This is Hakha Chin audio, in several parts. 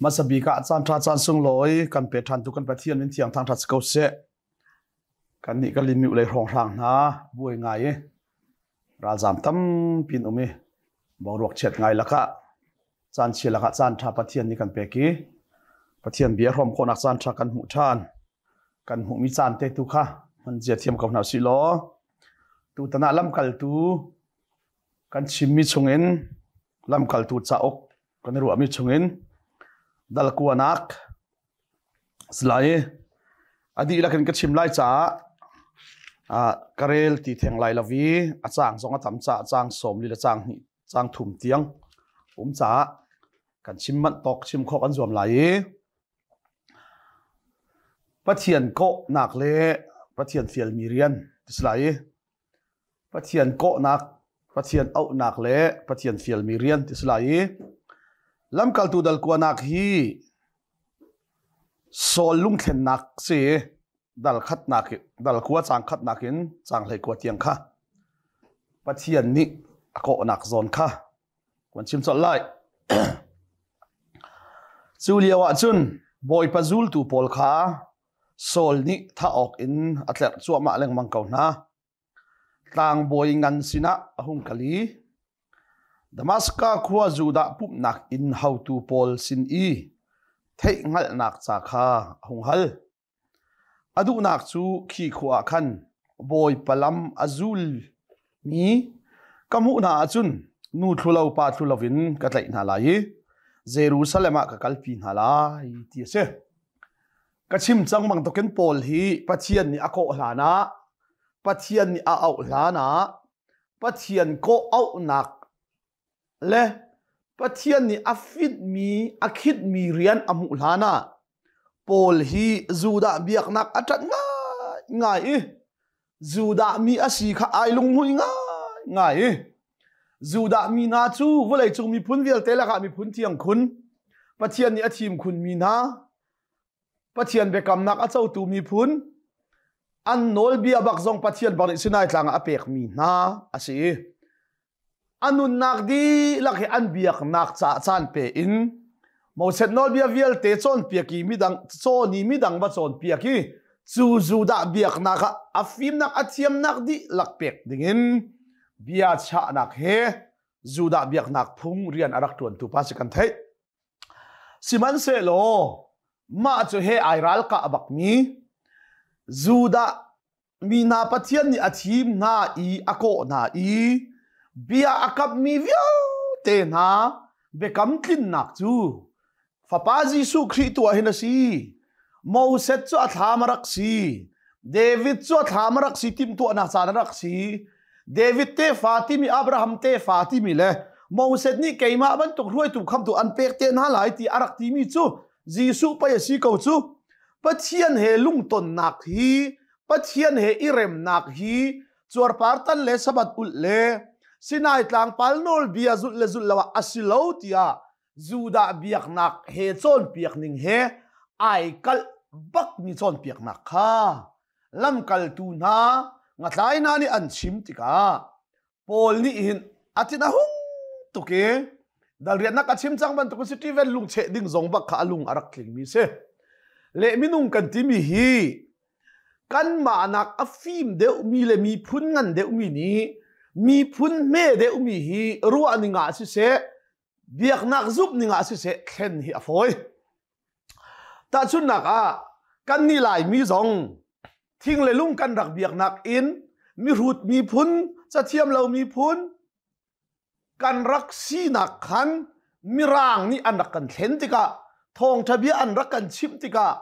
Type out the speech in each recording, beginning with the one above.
Hmasa bik ah caan ṭha caan sunglawi kan pe ṭhan tu kan Pathian min thiang thangṭhat si ko seh. Kan nih kan limi ulei hrawnghrang hna buai ngai i ralzaam tampi in um i boruak chiat ngai lakah caan chia lakah caan ṭha Pathian nih kan pek i Pathian bia hrawm khawhnak caan ṭha kan hmuh ṭhan. Kan hmuhmi caan te tu kha hman zia thiam ko hna usih law tutan ah lamkaltu kan chimmi chungin lamkaltu cauk kan i ruahmi chungin dal kuanak silai a dihlak in ka chim lai caah ka rel ti theng lai lo i a cang zong a tam caah cang sawm li le cang hnih cang thum tiang um caah kan chim manh tawk chim khawh kan zuam lai i Pathian kawhnak le Pathian fialmi rian ti si lai i Pathian kawhnak, Pathian auhnak le Pathian fialmi rian ti si lai i lamkaltu dal kuanak hi Saul lungthlennak si dal khatnak dal kua cang khatnak in cang hlei kua tiang kha Pathian nih a kawhnak zawn kha kan chim colh lai. Cu lio ah cun Bawipa zultu pawl kha Saul nih thah awk in a tlerh cuahmah lengmang ko hna. Tlangbawi ngan sinah a hung kal i Damaskas khua Judah pumhnak inn haotu pawl sin i theihhngalhnak ca kha a hung hal. A duhnak cu khi khua ah khan Bawipa lam a zulmi ka hmuh hna ahcun nu thlu lo pa thlu loin ka tlaih hna lai i Jerusalem ah ka kalpi hna lai ti a si. Ka chim cang bantukin Paul hi Pathian nih a kawh hlanah Pathian nih a auh hlanah Pathian kawh auhnak le Pathian nih a fitmi a khitmi rian a hmuh hlanah Paul hi Judah biaknak a ṭanh ngaingai i Judah mi a si kha ai lunghmuih ngaingai i Judah mi hna cu vawleicung miphun vialte lakah miphun thiang khun Pathian nih a thim khunmi hna Pathian biakamnak a cotu miphun an nawlbia bak zong Pathian bak nih Sinai tlang ah a pekmi hna a si i a nunnak dihlak hi an biaknak caah caan pe in Moses nawlbia vialte cawnpiak i midang cawn i midang va cawnpiak i cu Judah biaknak ah a fimnak a thiamnak dihlak pek dingin bia chahnak he Judah biaknak phung rian a rak ṭuantu pa si kan theih. Sihmanhsehlaw mah cu he ai ralkah bakmi Judah mi hna Pathian nih a thim hna i a kawh hna i bia a kamhmi vialte hna biakam tlinnak cu Fapa Jesuh Khrih tu ah hin a si. Moses cu a thlam a rak si. David cu a thlam a rak si timhtuahnak caan a rak si. David tefa timi Abraham tefa timi le Moses nih keimah bantuk hruaitu khamtu an pek te hna lai ti a rak timi cu Jesuh pei a si ko cu. Pathian he lungtonnak hi Pathian he i remnak hi cuarpar tan le sabat ulh le Sinai tlangpal nawlbia zulh le zulh lo ah a si lo tiah Judah biaknak he cawnpiak ning he ai kalh bakmi cawnpiaknak kha lamkaltu hna ngatlai hna nih an chim tikah Paul nih hin a thin a hung tuk i dalriannak a chim cang bantuk si Stephen lungcheh ding zong bak kha a lung a rak tlingmi si. Le minung kan timi hi kanmah nak a fim deuhmi le miphun ngan deuhmi nih miphun hme deuhmi hi ruah ning ah siseh biaknak zumh ning ah siseh thlen hi a fawi. Tahchunhnak ah kan nih Laimi zong thing le lung kan rak biaknak in mihrut miphun cathiam lo miphun kan rak sinak khan mirang nih an rak kan thlen tikah thawngṭha bia an rak kan chimh tikah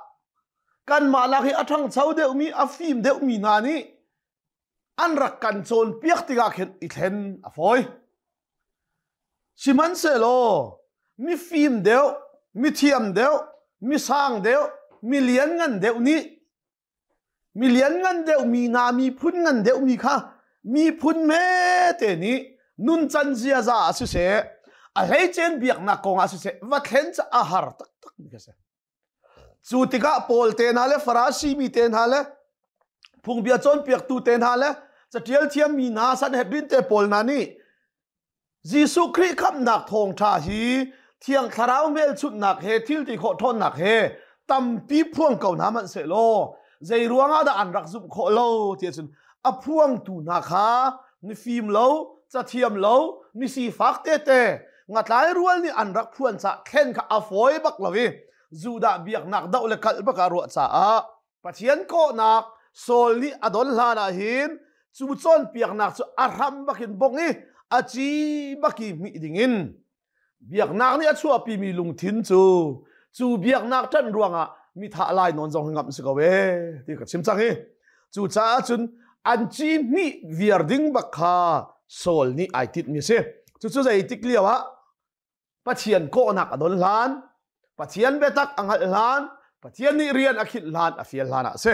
kanmah lak hi a ṭhangcho deuhmi a fim deuhmi hna nih an rak kan cawnpiak tikah khin i thlen a fawi. Sihmanhsehlaw mifim deuh, mithiam deuh, misang deuh, mi lianngan deuh nih mi lianngan deuh mi hna miphun ngan deuh mi kha miphun hmete nih nuncan ziaza ah siseh a hleicen biaknak kong ah siseh va thlen cu a har taktak mi kha si. Cu tikah Paul te hna le Farasi mi te hna le phungbia cawnpiaktu te hna le caṭial thiammi hna Sanhedrin te pawl hna nih Jesuh Khrih khamhnak thawngṭha hi Thiang Thlarau hmelchunhnak he thil ti khawh ṭhawnnak he tampi phuang ko hna hmanh sehlaw zei ruangah dah an rak zumh khawh lo ti ahcun a phuangtu hna kha mifim lo, cathiam lo, misifak tete ngatlai rual nih an rak phuan caah thlen kha a fawi bak lo i Judah biaknak doh le kalh bak ah ruah caah Pathian kawhnak Saul nih a don hlan ah hin cu cawnpiaknak cu a hram bakin bong i a ci baki hmih dingin biaknak nih a chuahpimi lungthin cu cu biaknak ṭanh ruangah mi thah lai nawn zong hi ngamh si ko ee ti ka chim cang hi. Cucaah cun an ci hmih viar ding bak kha Saul nih ai tinhmi a si. Cucu zeitik lio ah Pathian kawhnak a don hlan, Pathian biatak a hngalh hlan, Pathian nih rian a khinh hlan, a fial hlan ah a si.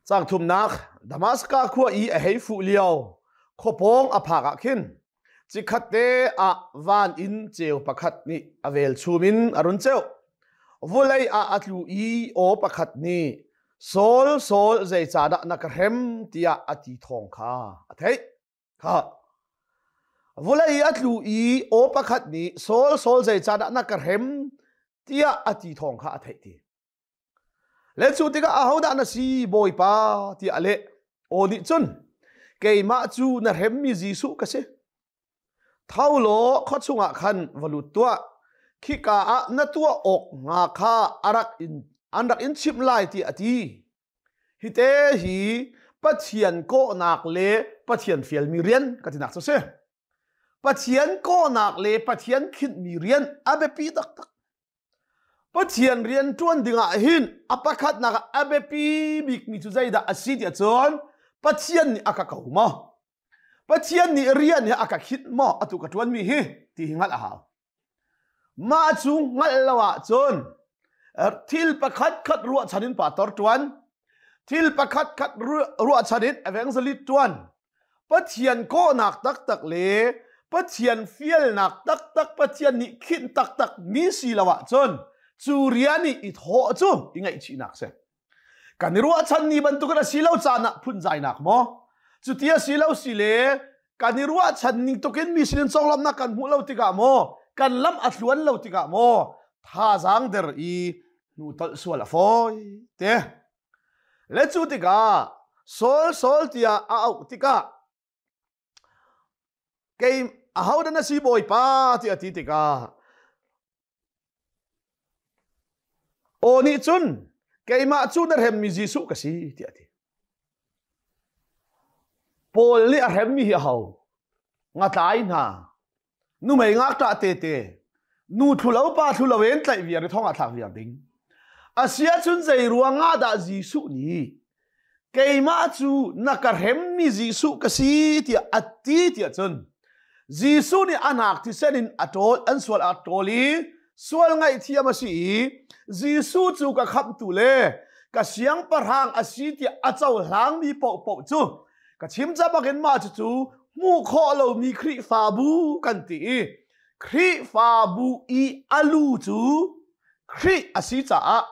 Cang thumnak Damaska khua i a hei fuh lio khuapawng a phak ah khin cikhat te ah van in ceu pakhat nih a velchum in a run ceuh. Vulei ah a tlu i aw pakhat nih Saul, Saul, zeicahdah na ka hrem tiah a ti thawng kha a theih. Kha vulei a tlu i aw pakhat nih Saul, Saul, zeicahdah na ka hrem tiah a ti thawng kha a theih ti. Le cu tikah ahodah na si Bawipa tiah a leh. Aw nih cun keimah cu na hremmi Jesuh ka si. Tho law khua chungah khan va lut tuah. Khika ah na tuah awk hnga kha a rak in an rak in chimh lai tiah a ti. Hite hi Pathian kawhnak le Pathian fialmi rian ka tinak cu si. Pathian kawhnak le Pathian khinhmi rian a biapi taktak. Pathian rian ṭuan dingah hin a pakhatnak ah a biapi bikmi cu zeidah a si tiah cun Pathian nih a ka ko maw? Pathian nih rian hi a ka khinh maw atu ka ṭuanmi hi ti hi hngalh a hau. Mah cu hngalh lo ahcun thil pakhat khat ruahchan in pastor ṭuan, thil pakhat khat ruahchan in evangelist ṭuan, Pathian kawhnak taktak le Pathian fialnak taktak Pathian nih khinh taktak mi si lo ahcun cu rian i i thawh cu i ngaihchihnak si. Kan i ruahchan ni bantukin a si lo caan ah phunzainak maw? Cuti a si lo si le kan i ruahchan ning tukin mi sinin conglawmhnak kan hmuh lo tikah maw kan lam a tluan lo tikah maw thazaang der i hnu tolh sual a fawi te. Le cu tikah Saul Saul tiah a auh tikah kei ahodah na si Bawipa tiah a ti tikah aw nih cun keimah cu na hremmi Jesuh ka si tiah a ti. Paul nih a hremmi hi aho? Ngatlai hna numei ngakṭah tete nu thlulo pa thlulo in tlaih viar i thong ah thlak viar ding asiahcun zei ruangah dah Jesuh nih keimah cu na ka hremmi Jesuh ka si tiah a ti tiah cun Jesuh nih a hnak thisen in a ṭawl an sual a ṭawl i sual ngaihthiam a si i Jesuh cu ka khamhtu le ka siangpahrang a si tiah a cohlangmi paohpaoh cu Ka chim ca bakin mah cucu hmuh khawh lomi Khrihfabu kan ti i Khrihfabu i a lu cu Khrih a si caah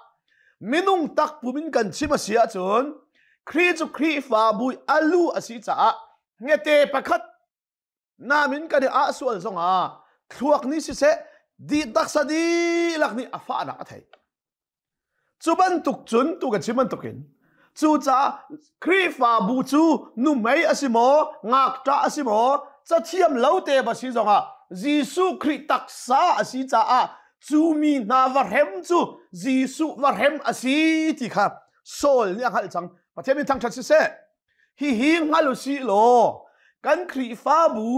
minung takpum in kan chim a si ahcun Khrih cu Khrihfabu i a lu a si caah ngete pakhat namin kan i ah sual zongah thluak nih siseh di taksa dihlak nih a fahnak a theih. Cu bantuk cun tu kan chim bantukin cucaah Khrihfabu cu nuhmei a si maw ngakṭah a si maw cathiam lo te va si zongah Jesuh Khrih taksa a si caah cu mi hna va hrem cu Jesuh va hrem a si ti kha Saul nih a hngalh cang. Pathian min thangṭhat siseh. Hihi hngal u sih law kan Khrihfabu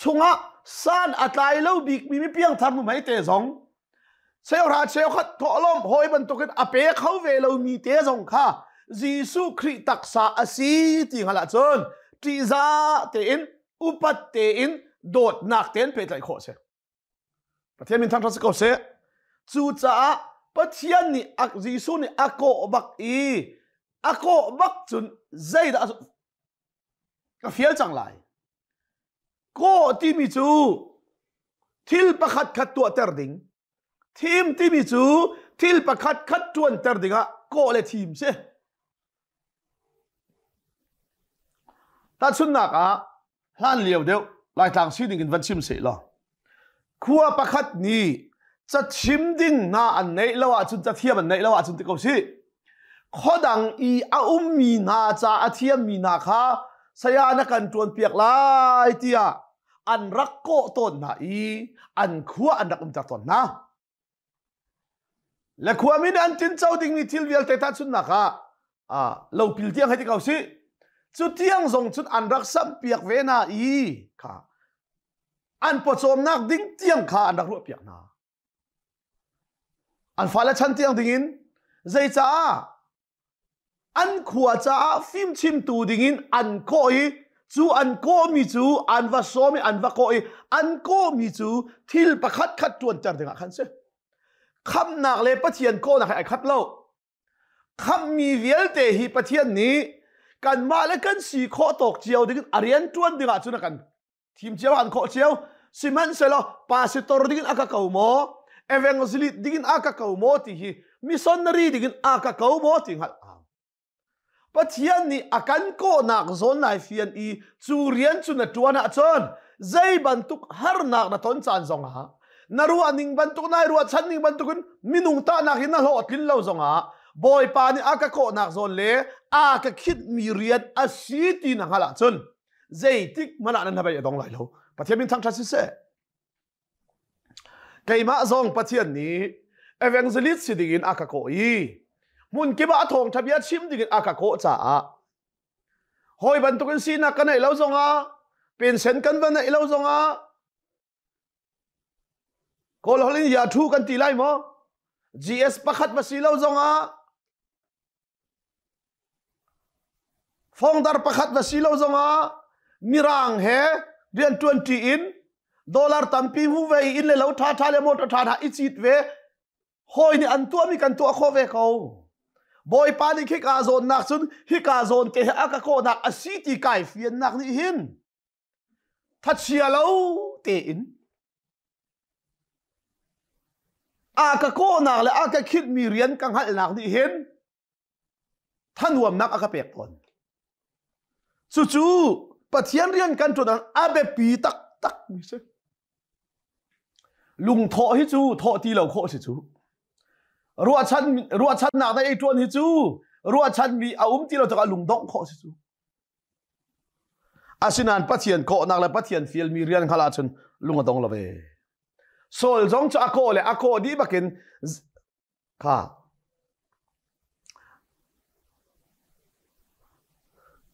chungah san a tlai lo bikmi mi piangthar nuhmei te zong cheuhra cheukhat thawhlawm hawi bantukin a pe kho ve lomi te zong kha Jesuh Khrih taksa a si ti hngalh ahcun ṭihzah tein upat tein dawtnak tein pehtlaih khawh a si. Pathian min thangṭhat si ko seh. Cucaah Pathian nih Jesuh nih a kawh bak i a kawh bak cun zeidah ka fial cang lai. Kawh timi cu thil pakhat khat tuahter ding. Thim timi cu thil pakhat khat ṭuanter dingah kawh le thim si. Tahchunhnak ah hlan lio deuh Laitlang sining in van chim seh law. Khua pakhat nih cachim ding hna an neih lo ahcun cathiam an neih lo ahcun ti ko sih. Khuadang i a ummi hna ca a thiammi hna kha saya na kan ṭuanpiak lai tiah an rak kawh tawn hna i an khua an rak umter tawn hna. Le khuami nih an tinco dingmi thil vialte tahchunhnak ah lopil tiang hei ti ko sih. Cu tiang zong cun an rak samhpiak ve hna i kha an pawcawmnak ding tiang kha an rak ruahpiak hna. An fale chan tiang dingin zeicah an khua caah fimchimtu dingin an kawh i cu an kawhmi cu an va sawm i an va kawh i an kawhmi cu thil pakhat khat ṭuanter dingah khan si. Khamhnak le Pathian kawhnak he ai khat lo. Khamhmi vialte hi Pathian nih kanmah le kan si khawh tawk cio dingin a rian ṭuan dingah cun a kan thim cio an khawh cio. Sihmanhsehlaw pastor dingin a ka ko maw, evangelist dingin a ka ko maw ti hi missionary dingin a ka ko maw ti hngalh a hau. Pathian nih a kan kawhnak zawn nai fian i cu rian cu na ṭuan ahcun zei bantuk harnak na ton caan zongah na ruah ning bantuk nai ruahchan ning bantukin minung tahnak in na hlawh tlin lo zongah Bawipa nih a ka kawhnak zawn le a ka khitmi rian a si ti na hngalh ahcun zeitik hmanh ah nan hnabei a dong lai lo. Pathian min thangṭhat siseh. Keimah zong Pathian nih evangelist si dingin a ka kawh i hmunkip ah a thawngṭha bia chim dingin a ka kawh caah hawi bantukin sinak ka neih lo zongah pensen kan va neih lo zongah Kawl holh in ya thu kan ti lai maw GS pakhat va si lo zongah Fongdar pakhat va si lo zongah mirang he rian ṭuanṭi in dollar tampi hmu ve i inn le lo ṭhaṭha le motor ṭhaṭha i cit ve hawi nih an tuahmi kan tuah khawh ve ko. Bawipa nih khika zawnnak cun hika zawn te he a ka kawhnak a si ti kai fiannak nih hin thachia lo tein a ka kawhnak le a ka khitmi rian ka hngalhnak nih hin thanuamnak a ka pek tawn. Cucu Pathian rian kan ṭuan a biapi taktak mi si. Lungthawh hi cu thawh ti lo khawh si cu. Ruahchan ruahchannak na ei ṭuan hi cu ruahchanmi a um ti lo tikah lungdongh khawh si cu. Asinain Pathian kawhnak le Pathian fialmi rian hngalh ahcun lung a dong lo ve. Saul zong cu a kawh le a kawh dih bakin Kha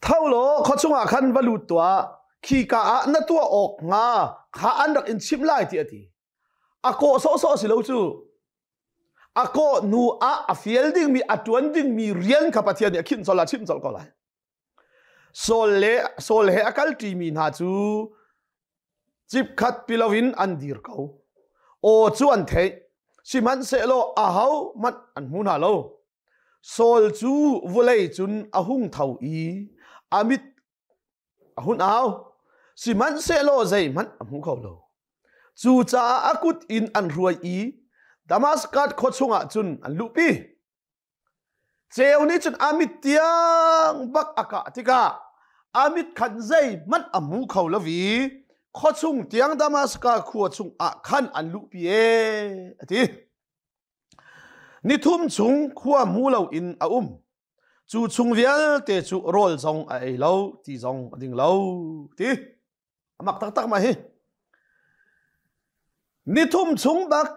Tho law khua chungah khan va lut tuah, khika ah na tuah awk hnga kha an rak in chimh lai ti a ti. A kawh sawhsawh si lo cu. A kawh hnu ah a fial dingmi, a ṭuan dingmi rian kha Pathian nih a khinh colh a chimh colh ko lai. Saul le Saul he a kalṭimi hna cu cipkhat pi loin an dir ko. Aw cu an theih, sihmanhsehlaw aho hmanh an hmu hna lo. Saul cu vawlei cun a hung tho i a mit a hun au, sihmanhsehlaw zeihmanh a hmu kho lo. Cucaah a kut in an hruai i Damaskas khua chungah cun an luhpi. Ceu nih cun a mit tiang bak a kah tikah a mit khan zeihmanh a hmu kho lo i khuachung tiang Damaskas khua chung ah khan an luhpi ee a ti. Nithum chung khua hmu loin a um. Cu chung vialte cu rawl zong a ei lo, ti zong a ding lo ti. A mak taktak ma hi. Nithum chung bak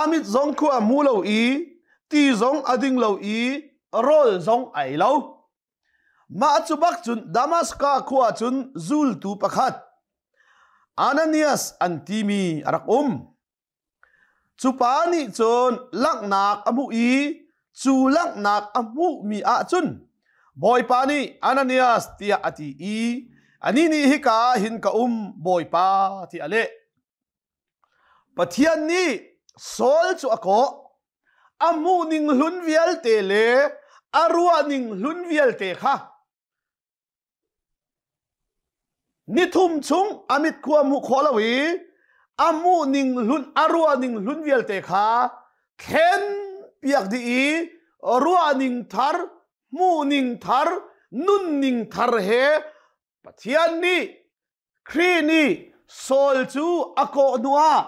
a mit zong khua hmu lo i ti zong a ding lo i rawl zong a ei lo. Mah cu bak cun Damaskas khua cun zultu pakhat Ananias an timi a rak um. Cu pa nih cun langhnak a hmuh i cu langhnak a hmuhmi ah cun Bawipa nih Ananias tiah a ti i anih nih hika ah hin ka um Bawipa tiah a leh. Pathian nih Saul cu a kawh. A hmuhning hlun vialte le a ruahning hlun vialte kha nithum chung a mit khua hmuh khawh lo i a hmuhning hlun a ruahning hlun vialte kha thlen piak dih i ruahning thar hmuhning thar nunning thar he Pathian nih Khrih nih Saul cu a kawh hnuah.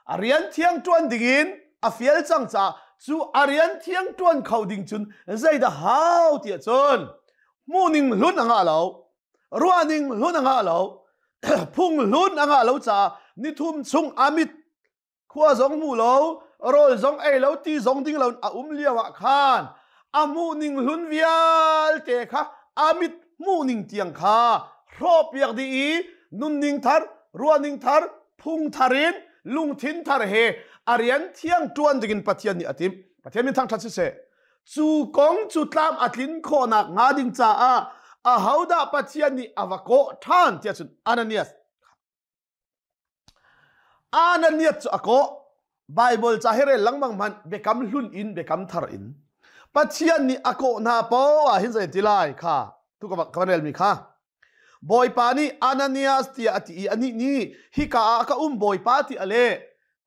A rian thiang ṭuan dingin a fial cang caah cu a rian thiang ṭuan kho ding cun zeidah hau tiah cun hmuhning hlun a ngah lo, ruahning hlun a ngah lo, phung hlun a ngah lo caah nithum chung a mit khua zong hmu lo, rawl zong ei lo, ti zong ding lo a um lio ah khan a hmuhning hlun vialte kha a mit hmuhning tiang kha hrawhpiak dih i nunning thar, ruahning thar, phung thar in lungthin thar he a rian thiang ṭuan dingin Pathian nih a timh. Pathian min thangṭhat siseh. Cu kong cu tlam a tlin khawhnak hnga ding caah ahodah Pathian nih a va kawh ṭhan tiah cun Ananias Ananias cu a kawh. Baibal ca hi rel lengmang hmanh biakam hlun in biakam thar in Pathian nih a kawh hna poah ah hin zei ti lai kha tu ka ka van relmi kha Bawipa nih Ananias tiah a ti i anih nih hika ah ka um Bawipa ti a leh.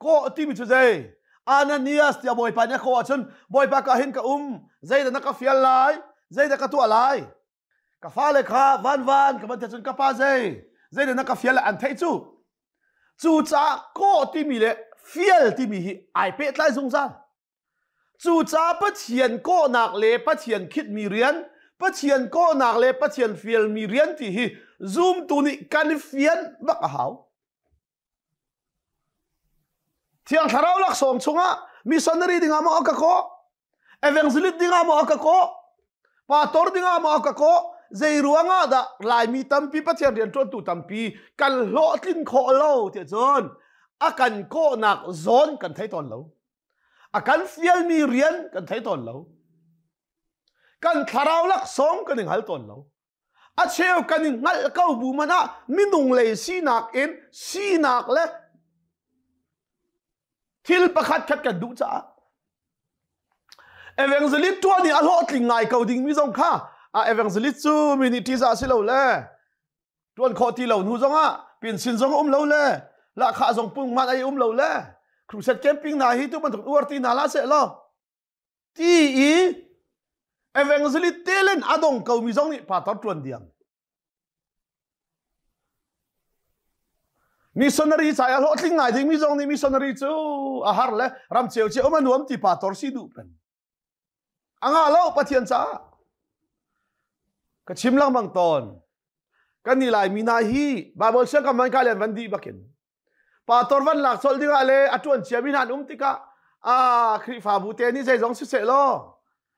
Kawh timi cu zei? Ananias tiah Bawipa nih a kawh ahcun Bawipa ka hin ka um zeidah na ka fial lai zeidah ka tuah lai Ka fale kha van van ka van ti cun ka pa zei zeidah na ka fial an theih cu. Cucaah kawh timi le fial timi hi ai pehtlai zungzal. Cucaah Pathian kawhnak le Pathian khitmi rian, Pathian kawhnak le Pathian fialmi rian ti hi zumtu nih kan fian bak a hau. Thiang Thlarau laksawng chungah missionary dingah maw a ka kawh? Evangelist dingah maw a ka kawh? Pastor dingah maw a ka kawh? Zei ruangah dah Laimi tampi Pathian rianṭuantu tampi kan hlawhtlin khawh lo tiah cun a kan kawhnak zawn kan thei tawn lo. A kan fialmi rian kan thei tawn lo. Kan thlarau laksawng kan i hngal tawn lo. A cheu kan i hngalh ko bu man ah minung lei sinak in sinak le thil pakhat khat kan duh caah evangelist tuan i a hlawhtling ngai ko ding mi zong kha a evangelist cu mi nih ṭihzah si lo le tuan khawh ti lo hnu zong ah pinsin zong um lo le lahkhah zong pung man ai um lo le crusade camping na hi tu bantuk uar ti hna la seh law Ti i evangelist talent a dong ko mi zong nih pastor tuan diam. Missionary ca a hlawhtling ngai ding mi zong nih missionary cu a har le ram cheu che um a nuam ti pastor si duh pen. A ngah lo Pathian caah. Ka chim lengmang tawn. Kan ni lai mi hna hi Bible siang kam man ka lian van di bakin. Pastor van lak colh dingah le a ṭuan ciami hna an um tikah a Khrihfabu te nih zeizong siseh law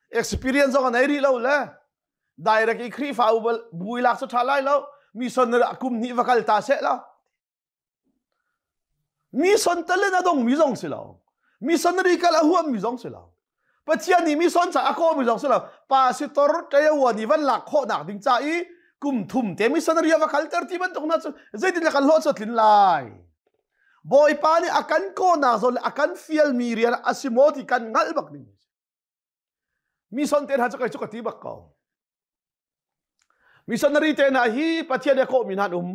experience zong an ei rih lo le direct i Khrihfabu bu i lak cu ṭha lai lo mission kum hnih va kal ta seh law mission talent a dong mi zong si lo missionary kal a huam mi zong si lo Pathian nih mission ca a kawmi zong si lo pastor ṭayawan i van lak khawhnak ding ca i kum thum te missionary a va kalter ti bantuk hna cu zeitin kan hlawh cu tlin lai Bawipa nih a kan kawhnak zawn le a kan fialmi rian a si maw ti kan hngalh bak ding mission te hna cu kai cu ka ti bak ko Missionary te hna hi Pathian a kawhmi hna an um.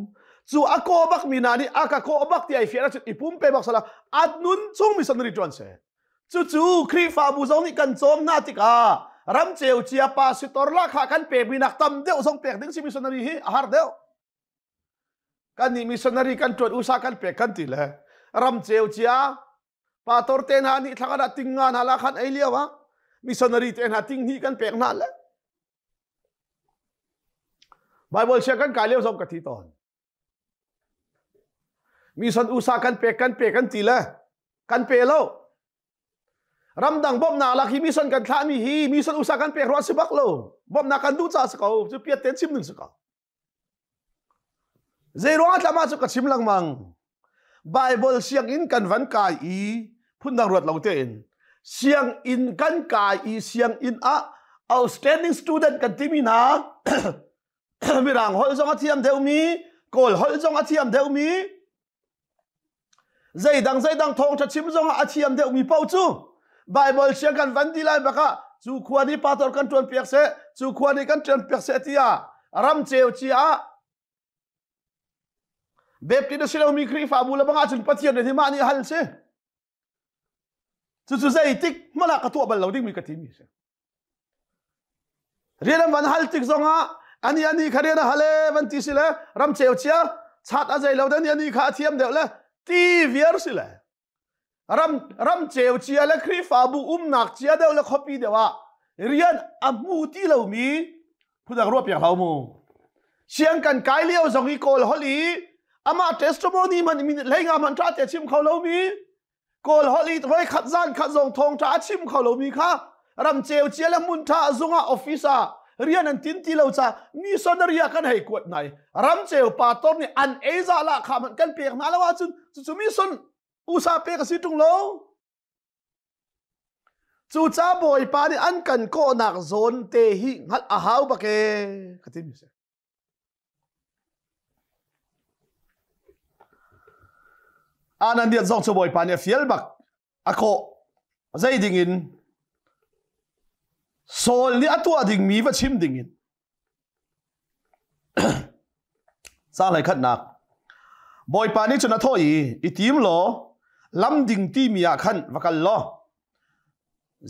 Cu a kawh bakmi hna nih a ka kawh bak ti ai fian ahcun i pumpe bak sala at nun chung missionary ṭuan seh. Cucu Khrihfabu zong nih kan cawm hna tikah ram ceu cia pastor la kha kan pekmi nak tam deuh zong pek ding si missionary hi a har deuh. Kan nih missionary kan ṭuan usa kan pek kan ti le ram ceu cia pastor te hna nih thla kan ting nga hna la khan ei lio ah missionary te hna ting hnih kan pek hna le Bible sia kan kai lio zong ka thi tawn. Mi son usa kan pek kan pe kan ti le kan pe lo. Ramdang bawmhnak lak hi mi son kan thlah mi hi mi son usa kan pek ruah si bak lo. Bawmhnak kan duh ca si ko. Cu piat ten chim ning si ko. Zei ruang ah tlama cu ka chim lengmang. Bible sianginn kan van kai i phundang ruat lo tein sianginn kan kai i sianginn ah outstanding student kan timi hna mirang holh zong a thiam deuhmi kawl holh zong a thiam deuhmi Zeidang zeidang thawngṭha chim zongah a thiam deuhmi paoh cu Baibal siang kan van di lai bakah cu khua nih pastor kan ṭuan piak seh, cu khua nih kan ṭuan piak seh tiah ram ceu cia ah Baptist a si lomi Khrihfabu le bangah cun Pathian nih mah nih hal si. Cucu zeitik hmanh ah ka tuah bal lo dingmi ka timi si. Rian an van hal tik zongah ani ani kha rian a hal e van ti si le ram ceu chia chat a zei lo de ani ani kha a thiam deuh le ti viar si le. Ram ram ceu cia le Khrihfabu umnak cia deuh le khuapi deuh ah rian a hmu ti lomi phundang ruah piak hlah mu. Siang kan kai lio zong i Kawl holh i amah testimony man minute hlei nga man ṭha te chim kho lomi Kawl holh i voi khat zan khat zong thawngṭha a chim kho lomi kha ramceu cia le hmun ṭha zung ah office ah rian an tin ti lo ca missionary ah kan hei kuat nai ramceu pastor nih an ei za la kha man kan pek hna lo ahcun cucu mission usa pek a si ṭung lo. Cu ca Bawipa nih an kan kawhnak zawn te hi hngalh a hau bak ee ka ti mi si. Ananias zong cu Bawipa nih a fial bak a kawh zei ding in Saul nih a tuah dingmi va chim ding in Cahlei khatnak Bawipa nih cun a thawh i i tim law lam ding timi ah khan va kal law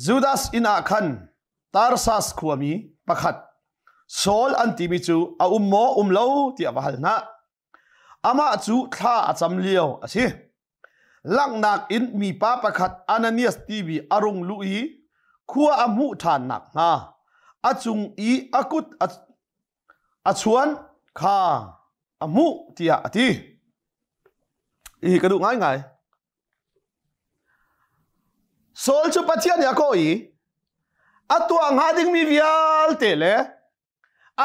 Judas inn ah khan Tarsas khuami pakhat Saul an timi cu a um maw um lo tiah va hal hna. Amah cu thla a cam lio a si. Langhnak in mipa pakhat Ananias timi a rung luh i khua a hmuh ṭhan nakhnga a cung i a kut a chuan kha a hmuh tiah a ti. Hi ka duh ngaingai. Saul cu Pathian nih a kawh i a tuah hnga dingmi vialte le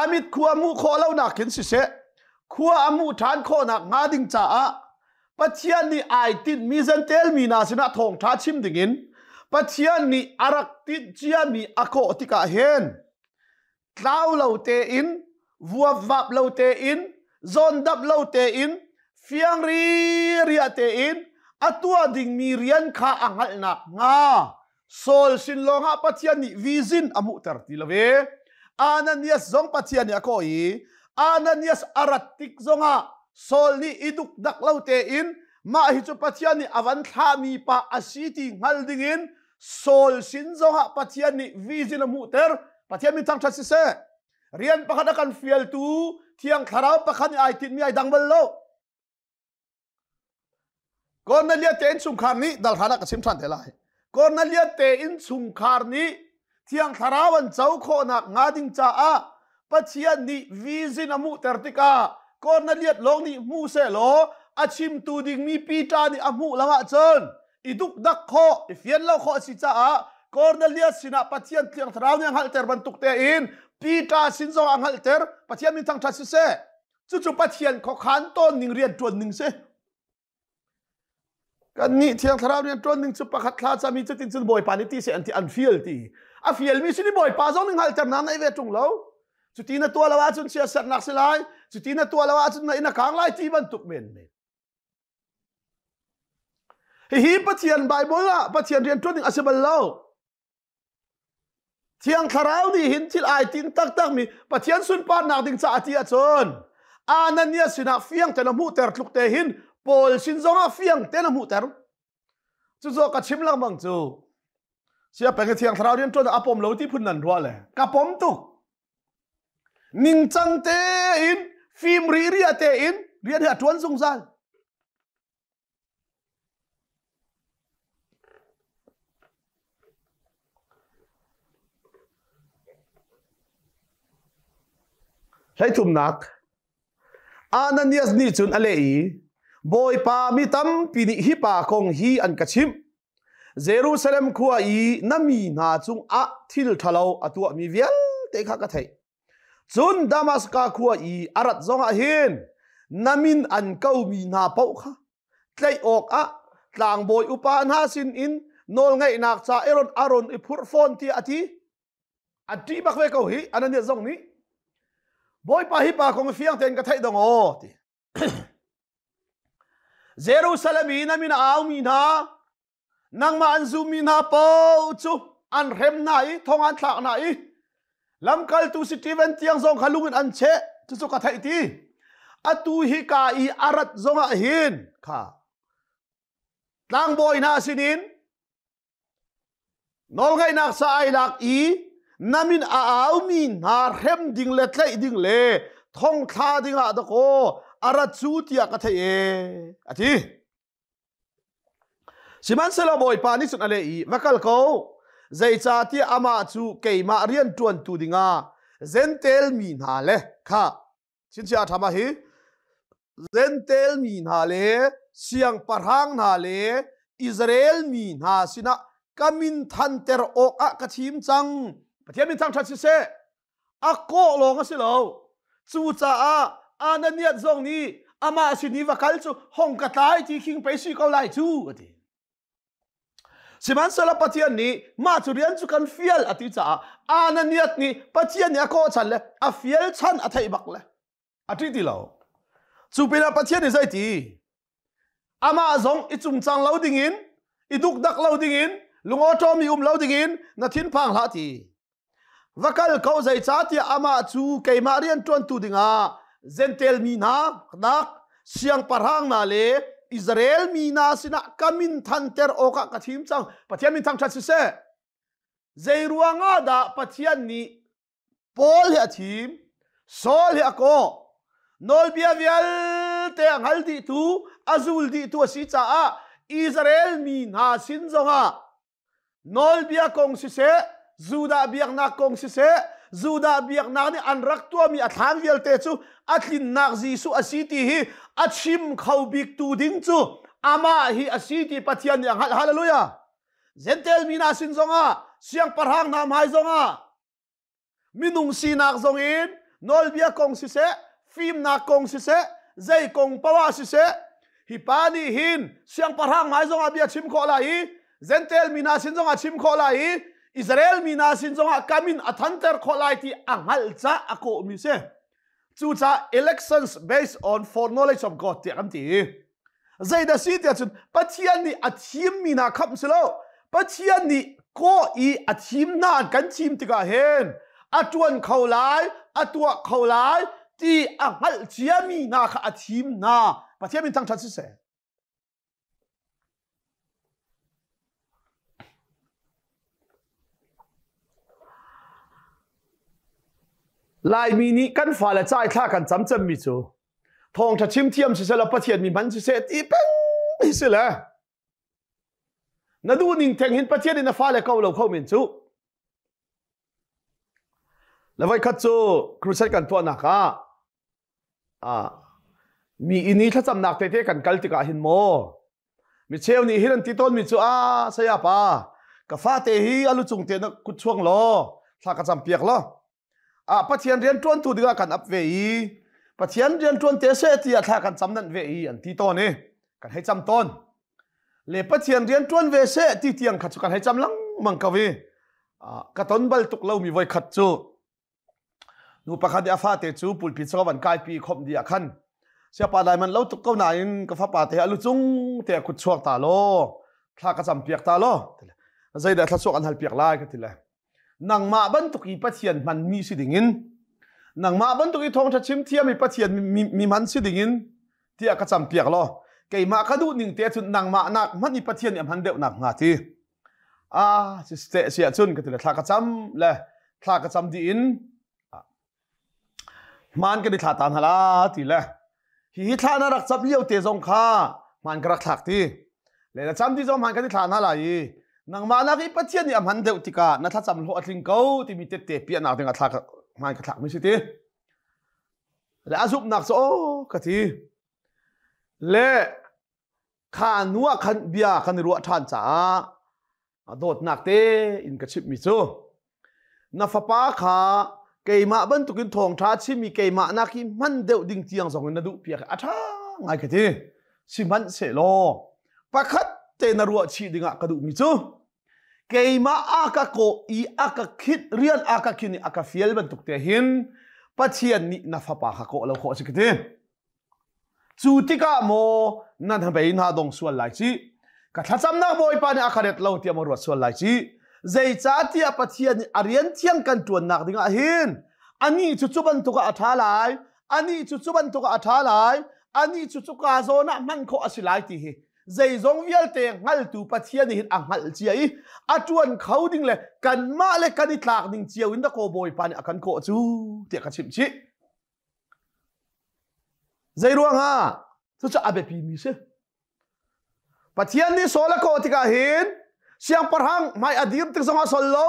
a mit khua hmuh khawh lonak in siseh khua a hmuh ṭhan khawhnak hnga ding caah Pathian nih ai tinhmi Jentail mi hna sinah thawngṭha chim dingin Pathian nih a rak tinh ciami a kawh tikah hin tlau lo tein vuapvap lo tein zawndamh lo tein fiang riria tein a tuah dingmi rian kha a hngalhnak hnga Saul sin lawngah Pathian nih vision a hmuhter ti lo ve. Ananias zong Pathian nih a kawh i Ananias a rat tik zongah Saul nih i dukdak lo tein mah hi cu Pathian nih a van thlahmi pa a si ti hngal dingin Saul sin zongah Pathian nih vision a hmuhter. Pathian min thangṭhat siseh. Rian pakhat a kan fialtu Thiang Thlarau pakhat nih ai tinhmi ai dang bal lo. Cornelia te innchungkhar nih dalhran ah ka chim ṭhan te lai. Cornelia te innchungkhar nih Thiang Thlarau an co khawhnak hnga ding caah Pathian nih vision a hmuhter tikah Cornelia lawng nih hmu sehlaw a chimtu dingmi Peter nih a hmuh lo ahcun i dukdak khawh, i fian lo khawh a si caah Cornelius sinah Pathian Thiang Thlarau nih a hngalhter bantuk tein Peter sin zong a hngalhter. Pathian min thangṭhat siseh. Cucu Pathian khuakhan tawn ning rian ṭuan ning si. Kannih Thiang Thlarau rian ṭuan ning cu pakhat thla cami cutin cun Bawipa nih ti seh an ti an fial ti. A fialmi sin i Bawipa zong nih hngalhternak nei ve ṭung lo. Cuti na tuah lo ahcun chiatserhnak si lai, cuti na tuah lo ahcun na inn a kang lai ti bantuk men men. Hihi Pathian Bible ah Pathian rian ṭuan ning a si bal lo. Thiang Thlarau nih hin thil ai tin taktakmi Pathian sunparnak ding caah ti ahcun Ananias sinah fiang ten a hmuhter tluk te hin Paul sin zongah fiang ten a hmuhter. Cucu ka chim lengmang cu. Sia peng i Thiang Thlarau rian ṭuan a pom lo ti phun nan ruah le ka pom tuk. Ningcang tein fim riria tein rian hi a ṭuan zungzal. Hleithumnak Ananias nih cun a leh i Bawipa mi tampi nih hi pa kong hi an ka chimh. Jerusalem khua i na mi hna cungah thil ṭhalo a tuahmi vialte kha ka theih. Cun Damaska khua i a rat zongah hin na min an komi hna paoh kha tlaih awkah tlangbawi upa hna sinin nawlngeihnak ca i ron a ron i phurh fawn tiah a ti. A ṭih bak ve ko hi Ananias zong nih. Bawipa hi pa kong fiang tein ka theih dong aw ti. Jerusalem i na min a aumi hna nangmah an zummi hna paoh cu an hrem hna i thong an thlak hna i lamkaltu Stephen tiang zong kha lung in an cheh cucu ka theih ti atu hi ka i a rat zongah hin kha tlangbawi hna sinin nawlngeihnak sa ai lak i na min a aumi hna hrem ding le tlaih ding le thong thla dingah dakaw a rat cu tiah ka theih e a ti. Sihmanhsehlaw Bawipa nih cun a leh i, Va kal ko, zeicahtiah amah cu keimah rian ṭuantu dingah Jentail mi hna le kha chinchiah a ṭham ah hi Jentail mi hna le siangpahrang hna le Israel mi hna sinah ka min thanter awkah ka thim cang. Pathian min thangṭhat siseh. A kawh lawng a si lo. Cucaah Ananias zong nih amah sin i va kal cu hong ka tlai ti khing pei si ko lai cu a ti. Sihmanhsehlaw Pathian nih mah cu rian cu kan fial a ti caah Ananias nih Pathian nih a kawh chan le a fial chan a theih bak le a ṭih ti lo. Cu pinah Pathian nih zeiti? Amah zong i cungcang lo dingin, i dukdak lo dingin, lungawṭawmi um lo dingin na thinphang hlah ti. Va kal ko zeicahtiah amah cu keimah rian ṭuantu dingah Jentail mi hna nak siangpahrang hna le Israel mi hna sinah ka min thanter awkah ka thim cang. Pathian min thangṭhat siseh. Zei ruangah dah Pathian nih Paul hi a thim, Saul hi a kawh. Nawlbia vialte a hngal dihtu, a zul dihtu a si caah Israel mi hna sin zongah Nawlbia kong siseh, Judah biaknak kong siseh, Judah biaknak nih an rak tuahmi a thlan vialte cu a tlinnak Jesuh a si ti hi a chim kho biktu ding cu amah hi a si ti Pathian nih a hngalh. Hallelujah! Jentail mi hna sin zongah, siangpahrang hna hmai zongah, minung sinak zong in nawlbia kong siseh fimnak kong siseh zei kong poah siseh hi pa nih hin siangpahrang hmai zongah bia chim khawh lai i Jentail mi hna sin zongah chim khawh lai i Israel mi hna sin zongah ka min a thanter khawh lai ti a hngalh ca a kawhmi si cucaah elections based on foreknowledge of God tiah kan ti Zeidah si tiah cun Pathian nih a thimmi hna khamh si lo. Pathian nih kawh i a thim hna an kan thim tikah hin a ṭuan kho lai, a tuah kho lai ti a hngalh ciami hna kha a thim hna. Pathian min thangṭhat siseh. Laimi nih kan fale ca i thla kan cam cemmi cu thawngṭha chim thiam siseh law Pathian mi hman siseh ti peng hi si le na duh ning theng hin Pathian in na fale ko lo kho men cu le voikhat cu crusade kan tuahnak ah ah mi inn i thlacamnak tete kan kal tikah hin maw mi cheu nih hin an ti tawn mi cu a saya pa ka fate hi a lu cung te na kut chuang law thla ka cam piak law ah Pathian rian ṭuantu dingah kan ap ve i Pathian rian ṭuan te seh tiah thla kan cam nanh ve i an ti tawn i kan hei cam tawn le Pathian rian ṭuan ve seh ti tiang kha cu kan hei cam lengmang ko i ka ton bal tuk lomi voi khat cu nu pakhat nih a fate cu pulpit saka van kaipi khomh dih ah khan siapa dai man lo tuk ko nain ka fapa te a lu cung te a kut chuak ta law thla ka cam piak ta law zeidah thla chuak an hal piak lai ka ti le nangmah bantuk i Pathian hmanmi si dingin nangmah bantuk i thawngṭha chim thiam i Pathian mi hman si dingin tiah ka campiak law keimah ka duh ning te cun nangmah nak hmanh i Pathian nih a hman deuh nak hnga ti ah si si ahcun ka ti le thla ka cam le thla ka cam dih in Hmaan kan i thla ta hna la ti le hihi thla na rak cam lio te zong kha hmaan ka rak thlak ti le na cam ti zong hmaan kan i thla hna lai i nangmah nak i Pathian nih a hman deuh tikah na thlacam hlawh a tling ko timi tette piahnak ding ah thla hmaan ka thlak mi si ti le a zumhnak cu aw ka ti le kha nu ah khan bia kan i ruah ṭhan caah dawtnak te in ka chimhmi cu na fapa kha keimah bantukin thawngṭha chimmi keimah nak hi hman deuh ding tiang zong in na duh piak a ṭha ngai ka ti sihmanhsehlaw pakhat te na ruah chih dingah ka duhmi cu keimah a ka kawh i a ka khit rian a ka khin i a ka fial bantuk te hin Pathian nih na fapa kha kawh lo khawh a si ka ti Cu tikah maw nan hnabei hna dong sual lai ci? Ka thlacamnak Bawipa nih a ka ret lo tiah maw ruat sual lai ci? Zeicahtiah Pathian nih a rian thiang kan ṭuannak dingah hin anih cu cu bantuk ah a ṭha lai, anih cu cu bantuk ah a ṭha lai, anih cu cuka zawn ah hman khawh a si lai ti hi zeizong vialte hngaltu Pathian nih hin a hngalh cia i a ṭuan kho ding le kanmah le kan i tlak ding cio in dakaw Bawipa nih a kan kawh cu tiah ka chimh chih. Zei ruangah? Cucu a biapi mi si. Pathian nih Saul a kawh tikah hin siangpahrang hmai a dir tik zongah sol lo,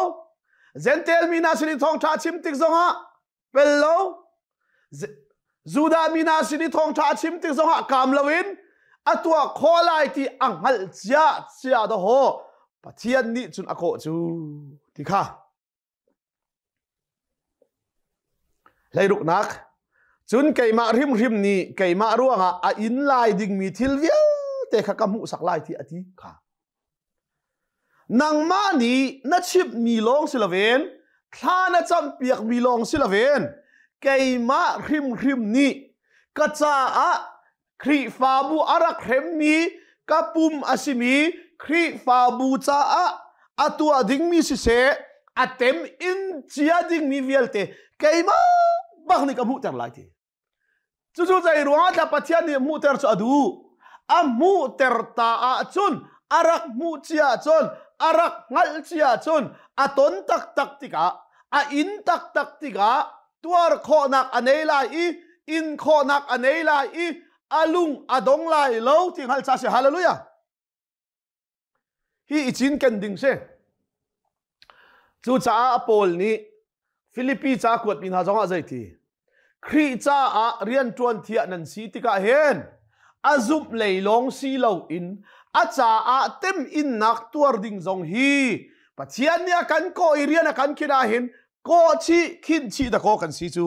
Gentail mi hna sin i thawngṭha chim tik zongah pel lo, Judah mi hna sin i thawngṭha chim tik zongah kaam loin a tuah khawh lai ti a hngalh cia cia dawhaw Pathian nih cun a kawh cu ti kha. Hleiruknak cun keimah hrimhrim nih keimah ruangah a inn lai dingmi thil vialte kha ka hmuhsak lai ti a ti kha. Nangmah nih na chimhmi lawng si loin thla na campiakmi lawng si loin keimah hrimhrim nih ka caah Khrihfabu a rak hremmi ka pum a simi Khrihfabu caah a tuah dingmi siseh a tem in cia dingmi vialte keimah bak nih ka hmuhter lai ti. Cucu zei ruangah thla Pathian nih hmuhter cu a duh. A hmuhter ta ahcun a rak hmuh cia ahcun a rak hngalh cia ahcun a ton taktak tikah a in taktak tikah tuar khawhnak a nei lai i in khawhnak a nei lai i a lung a dong lai lo ti hngal cha si. Hallelujah. Hi i cinken ding si. Cucaah Paul nih Filipi ca kuatmi hna zongah zeiti Khrih caah rianṭuan thiah nan si tikah hin a zumh lei lawng si loin a caah teminnak tuar ding zong hi Pathian nih a kan kawh i rian a kan khinh ah hin kawh chih khinh chih dakaw kan si cu.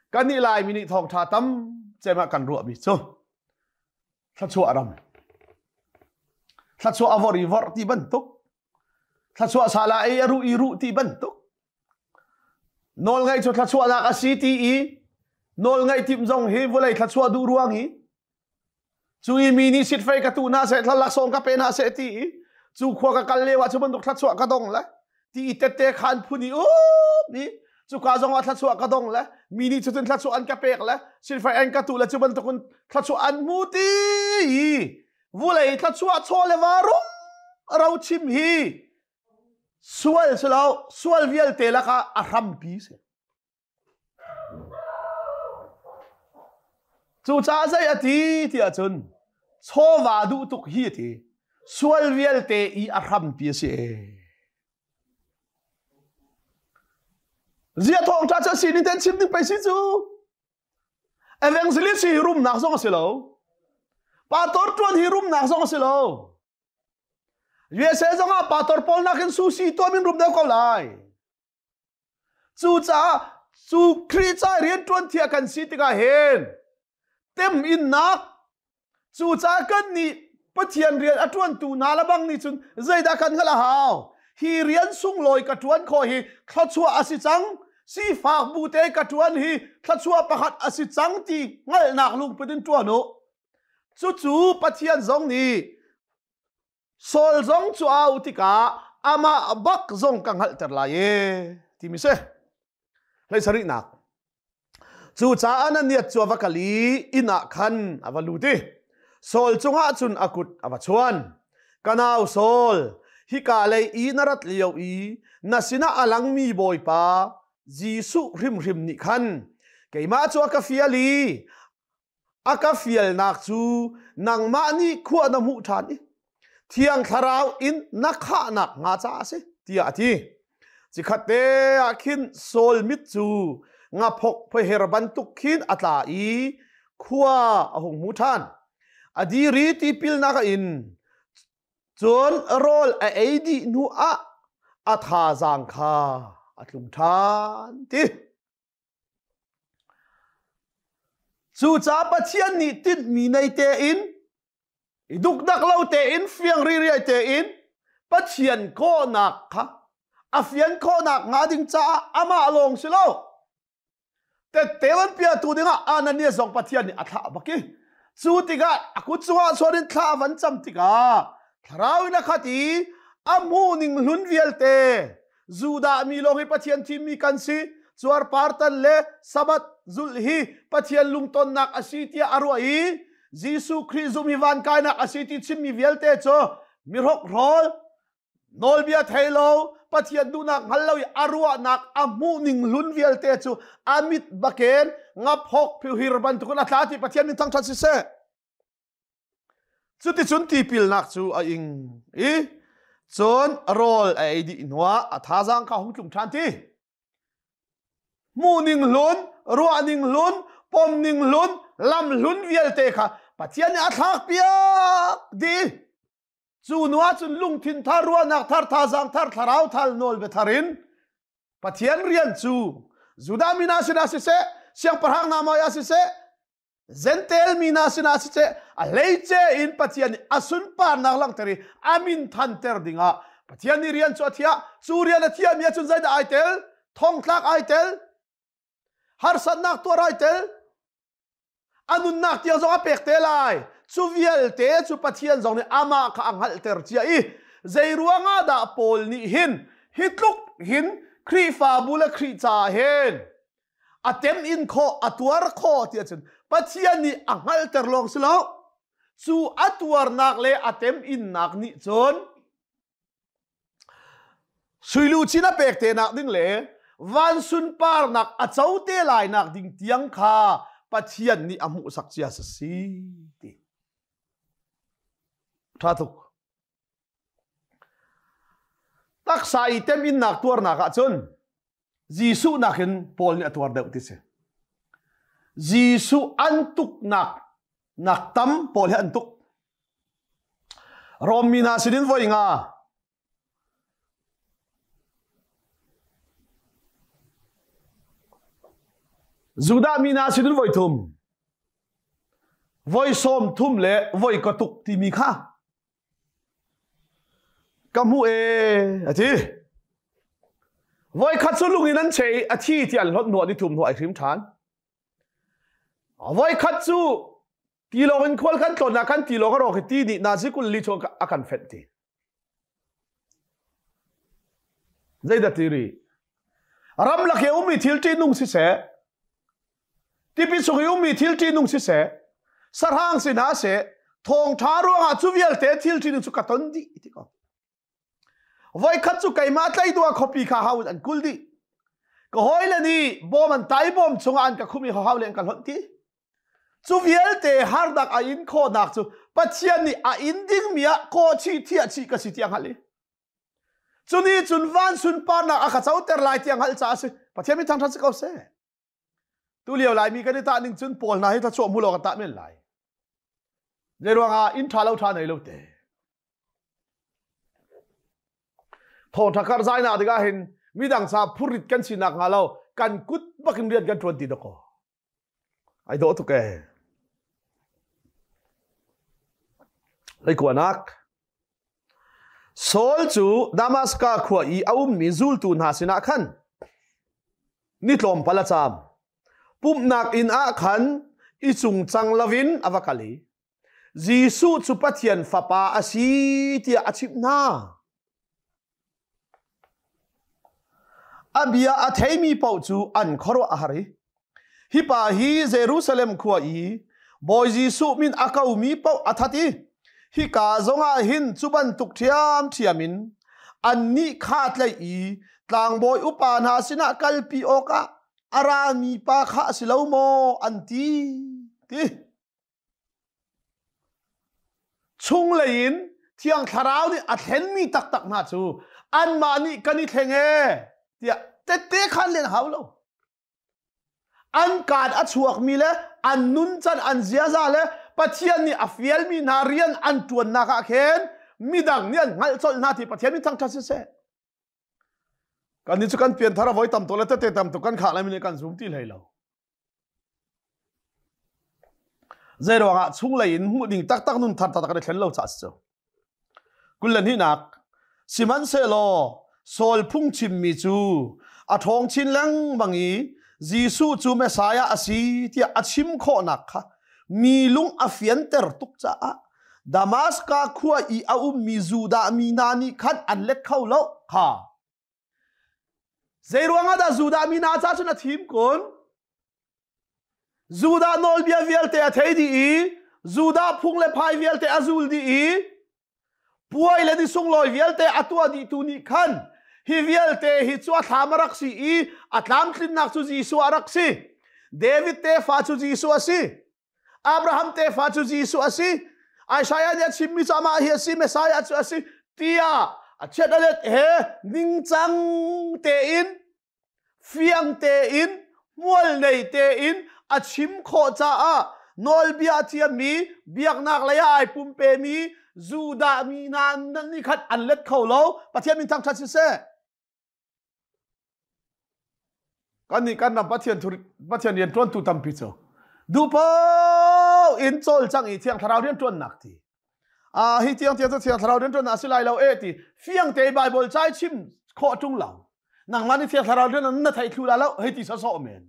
Kan nih Laimi nih thawngṭha tam cem ah kan ruahmi cu thluachuah ram, thluachuah a vor i vorh ti bantuk, thluachuah sala ei a ruh i ruh ti bantuk, nawlngaih cu thluachuahnak a si ti i nawlngaih timh zong hi vawlei thluachuah duh ruang i cu i mi nih sitfei ka tu hna seh, laksawng ka pe hna seh ti i cu khua ka kal lio ah cu bantuk thluachuah ka dong le ti i tette khan phun i um i cuka zong ah thluachuah ka dong le mi nih cucun thluachuah an ka pek le sitfei an ka tu le cu bantukun thluachuah an hmu ti i vulei thluachuah chaw le va rum ro chim hi sual si lo, sual vialte lakah a hrampi si. Cucaah zei a ti ti ahcun chawva duh tuk hi a ti. Sual vialte i a hrampi a si. Zia thawngṭha cu a sining ten chim ding pei si cu. Evangelist hi rumnak zong a si lo. Pastor ṭuan hi rumnak zong a si lo. USA zong ah pastor pawl nakin sushi tuam in rum deuh ko lai. Cucaah cu Khrih ca rianṭuan thiah kan si tikah hin tem innak cucaah kan nih Pathian rian a ṭuantu hna le bang nih cun zeidah kan hngalh a hau? Hi rian sunglawi ka ṭuan khawh hi thluachuah a si cang, sifak bu te ka ṭuan hi thluachuah pakhat a si cang ti hngalhnak lungput in ṭuan u. Cucu Pathian zong nih Saul zong cu au tikah amah bak zong ka hngalhter lai e timi si. Hlei sarihnak. Cucaah na niat cu a va kal i inn ah khan a va lut i Saul cungah cun a kut a va chuan. Ka nau Saul, hika lei i na rat lio i na sinah a langmi Bawipa Jesuh hrimhrim nih khan keimah cu a ka fial i a ka fialnak cu nangmah nih khua na hmuh ṭhan i Thiang Thlarau in na khahnak hnga caah a si tiah a ti. Cikhat te ah khin Saul mit cu ngaphok pheher bantuk khin a tla i khua a hung hmu ṭhan. A diri tipilnak a in cun rawl a ei dih hnu ah a thazaang kha a tlung ṭhan ti. Cucaah Pathian nih tinhmi nei tein, i dukdak lo tein, fiang ririai tein Pathian kawhnak kha a fian khawhnak hnga ding caah amah lawng si lo. Tette van piatu dingah Ananias zong Pathian nih a thlah bak i cu tikah a kut cungah chuan in thla a van cam tikah thlarau in a khat i a hmuhning hlun vialte Judah mi lawng hi Pathian thimmi kan si. Cuarpartan le Sabbath zulh hi Pathian lungtonnak a si tiah a ruah i Jesuh Khrih zum hi van kainak a si ti chimmi vialte cu mihrokhrol, nawlbia thei lo, Pathian duhnak hngal lo i a ruahnak a hmuhning hlun vialte cu a mit baken ngaphok phiuhir bantukin a tla ti Pathian min thangṭhat siseh. Cuticun tipilnak cu a ing i cun rawl a ei dih hnuah a thazaang kha hung tlung ṭhan ti. Hmuh ning hlun, ruah ning hlun, pom ning hlun, lam hlun vialte kha Pathian nih a thlak piak dih. Cu hnu ah cun lungthin thar, ruahnak thar, thazaang thar, thlarau thar, nawlbia thar in Pathian rian cu Judah mi hna sinah siseh, siangpahrang hna mawih ah siseh, Jentail mi hna sinah siseh, a hleice in Pathian nih a sunparnak langhter i a min thanter dingah Pathian nih rian cu a thiah. Cu rian a thiahmi ahcun zeidah ai tel? Thongtlak ai tel, harsatnak tuar ai tel, a nunnak tiang zong a pek te lai. Cu vialte cu Pathian zong nih amah kha a hngalhter cia i zei ruangah dah Paul nih hin hi tluk hin Khrihfabu le Khrih caah hin a tem in khawh a tuar khawh ti ahcun Pathian nih a hngalhter lawng si lo cu a tuarnak le a tem innak nih cun suiluchin a pek te nak ding le van sunparnak a co te lai nak ding tiang kha Pathian nih a hmuhsak cia si ti tha tuk taksa i tem innak tuarnak ah cun Jesuh nakin Paul nih a tuar deuh ti si. Jesuh an tuknak nak tam Paul hi an tuk. Rom mi hna sinin voi nga Judah mi hna sinin voi thum voi sawm thum le voi ka tuk timi kha Ka hmuh ee a ti. Voikhat cu lung in an cheh i a thi ti an hlawt hnuah ni thum hnuah ai hrim ṭhan. Voikhat cu tilawng in khual kan tlawn ah khan tilawng a rawk i ti nih nazi kul li chung a kan fenh ti. Zeidah ti rih? Ramlak i ummi thil ṭihnung siseh, Tipi chung i ummi thil ṭihnung siseh, sahrang si hna seh, thawngṭha ruangah cu vialte thil ṭihnung cu ka ton dih ti ko. Voikhat cu keimah tlai duah khuapi kha hau in an kul dih. Ka hawile nih bawm an tai bawm chungah an ka khum i hau le an ka hlonh ti. Cu vialte harnak a in khawhnak cu Pathian nih a in dingmi ah kawhchih thiah chih ka si tiang hngalh i. Cu nih cun van sunparnak a ka coter lai tiang hngalh caah a si. Pathian min thangṭhat si ko seh. Tu lio Laimi kan i tah ning cun Paul hna hi thluachuah hmu lo kan tah men lai. Zei ruangah inn ṭha lo ṭha nei lo te. Thawngṭha kar zainak tikah hin midang ca phurrit kan sinak hnga lo kan kut bakin rian kan ṭuan ti dakaw. Ai dawh tuk ee. Leikuanak Saul cu Damaska khua i a ummi zultu hna sinah khan ni tlawmpal a caam. Pumhnak inn ah khan i cungcang loin a va kal i Jesuh cu Pathian Fapa a si tiah a chimh hna. A bia a theimi paoh cu an khuaruah a har i hi pa hi Jerusalem khua i Bawi Jesuh min a komi paoh a that i hika zongah hin cu bantuk ṭhiamṭhiam in annih kha tlaih i tlangbawi upa hna sinah kalpi awkah a rami pa kha a si lo maw an ti ti. Chunglei in Thiang Thlarau nih a thlenmi taktak hna cu anmah nih kan i thleng ee tiah tette khan len hau lo. An kaan a chuakmi le an nuncan an ziaza le Pathian nih a fialmi hna rian an ṭuannak ah khin midang nih an hngalh colh hna ti Pathian min thangṭhat siseh. Kannih cu kan pianthar a voi tam tuk le tette tam tuk kan khah lai mi nih kan zum ti hlei lo. Zei ruangah chunglei in hmuh ding taktak nun thar taktak kan i thlen lo caah si cu. Kul le hnihnak Sihmanhsehlaw Saul phungchimmi cu a ṭhawng chin lengmang i Jesuh cu Messiah a si tiah a chim khawhnak kha mi lung a fianter tuk caah Damaska khua i a ummi Judah mi hna nih khan an let kho lo kha. Zei ruangah dah Judah mi hna ca cun a thim kun? Judah nawlbia vialte a thei dih i Judah phung le phai vialte a zul dih i puai le ni sunglawi vialte a tuah dihtu nih khan hi vialte hi cu a thlam a rak si i a tlamtlinnak cu Jesuh a rak si. David tefa cu Jesuh a si. Abraham tefa cu Jesuh a si. Isaiah nih a chimmi cu amah hi a si, Messiah cu a si tiah a chiat a let he ningcang tein fiang tein hmual nei tein a chim khawh caah nawlbia a thiammi biaknak lei ah ai pumpemi Judah mi hna nih khan an let kho lo. Pathian min thangṭhat siseh. Kan nih kan ram Pathian thu Pathian rian ṭuantu tampi cu duhpo in cawlcang i Thiang Thlarau rian ṭuannak ti a hi tiang tiang cu Thiang Thlarau rian ṭuannak a si lai lo e ti fiang te Bible cai chim khawh ṭung lo. Nangmah nih Thiang Thlarau rian na thei thlu la lo hei ti sawsawh men.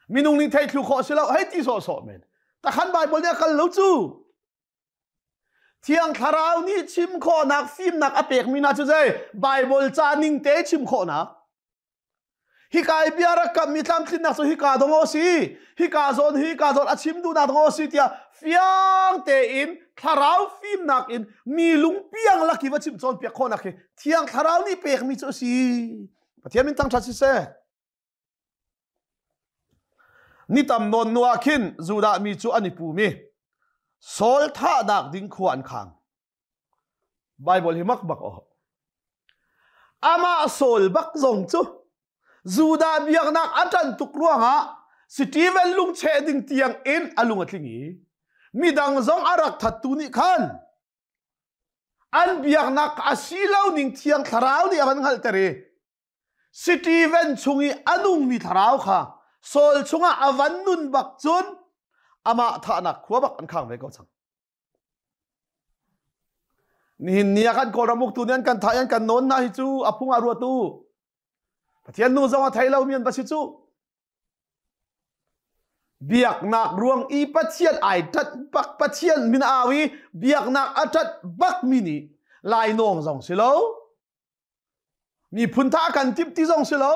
Minung nih thei thlu khawh si lo hei ti sawsawh men. Takhan Bible nih a kal lo cu. Thiang Thlarau nih chim khawhnak fimnak a pekmi hna cu zei Bible ca ning te chim khawhnak. Hika i bia rak kammi tlamtlinnak cu hika dong a si, hika zawn hika zawn a chim duhnak dong a si tiah fiang tein thlarau fimnak in mi lungpiang lak i va chim cawnpiak khawhnak hi Thiang Thlarau nih pekmi cu a si. Pathian min thangṭhat siseh. Ni tam nawn nu ah khin Judah mi cu an i pum i Saul thahnak ding khua an khang. Bible hi mak bak aw. Amah Saul bak zong cu Judah biaknak a ṭan tuk ruangah Stephen lungcheh ding tiang in a lung a tling i midang zong a rak thattu nih khan an biaknak a si lo ning thiang thlarau nih a van hngalhter i Stephen chung i a nungmi thlarau kha Saul chungah a van nun bak cun amah thahnak khua bak an khang ve ko cang. Nihin ni ah kan Kawlram uktu nih an kan thah i an kan nawn hna hi cu a phung ah ruat u. Pathian nu zong a thei lomi an va si cu. Biaknak ruang i Pathian ai ṭanh bak Pathian min au i biaknak a ṭanh bakmi nih lainawng zong si lo, miphun tha kan timh ti zong si lo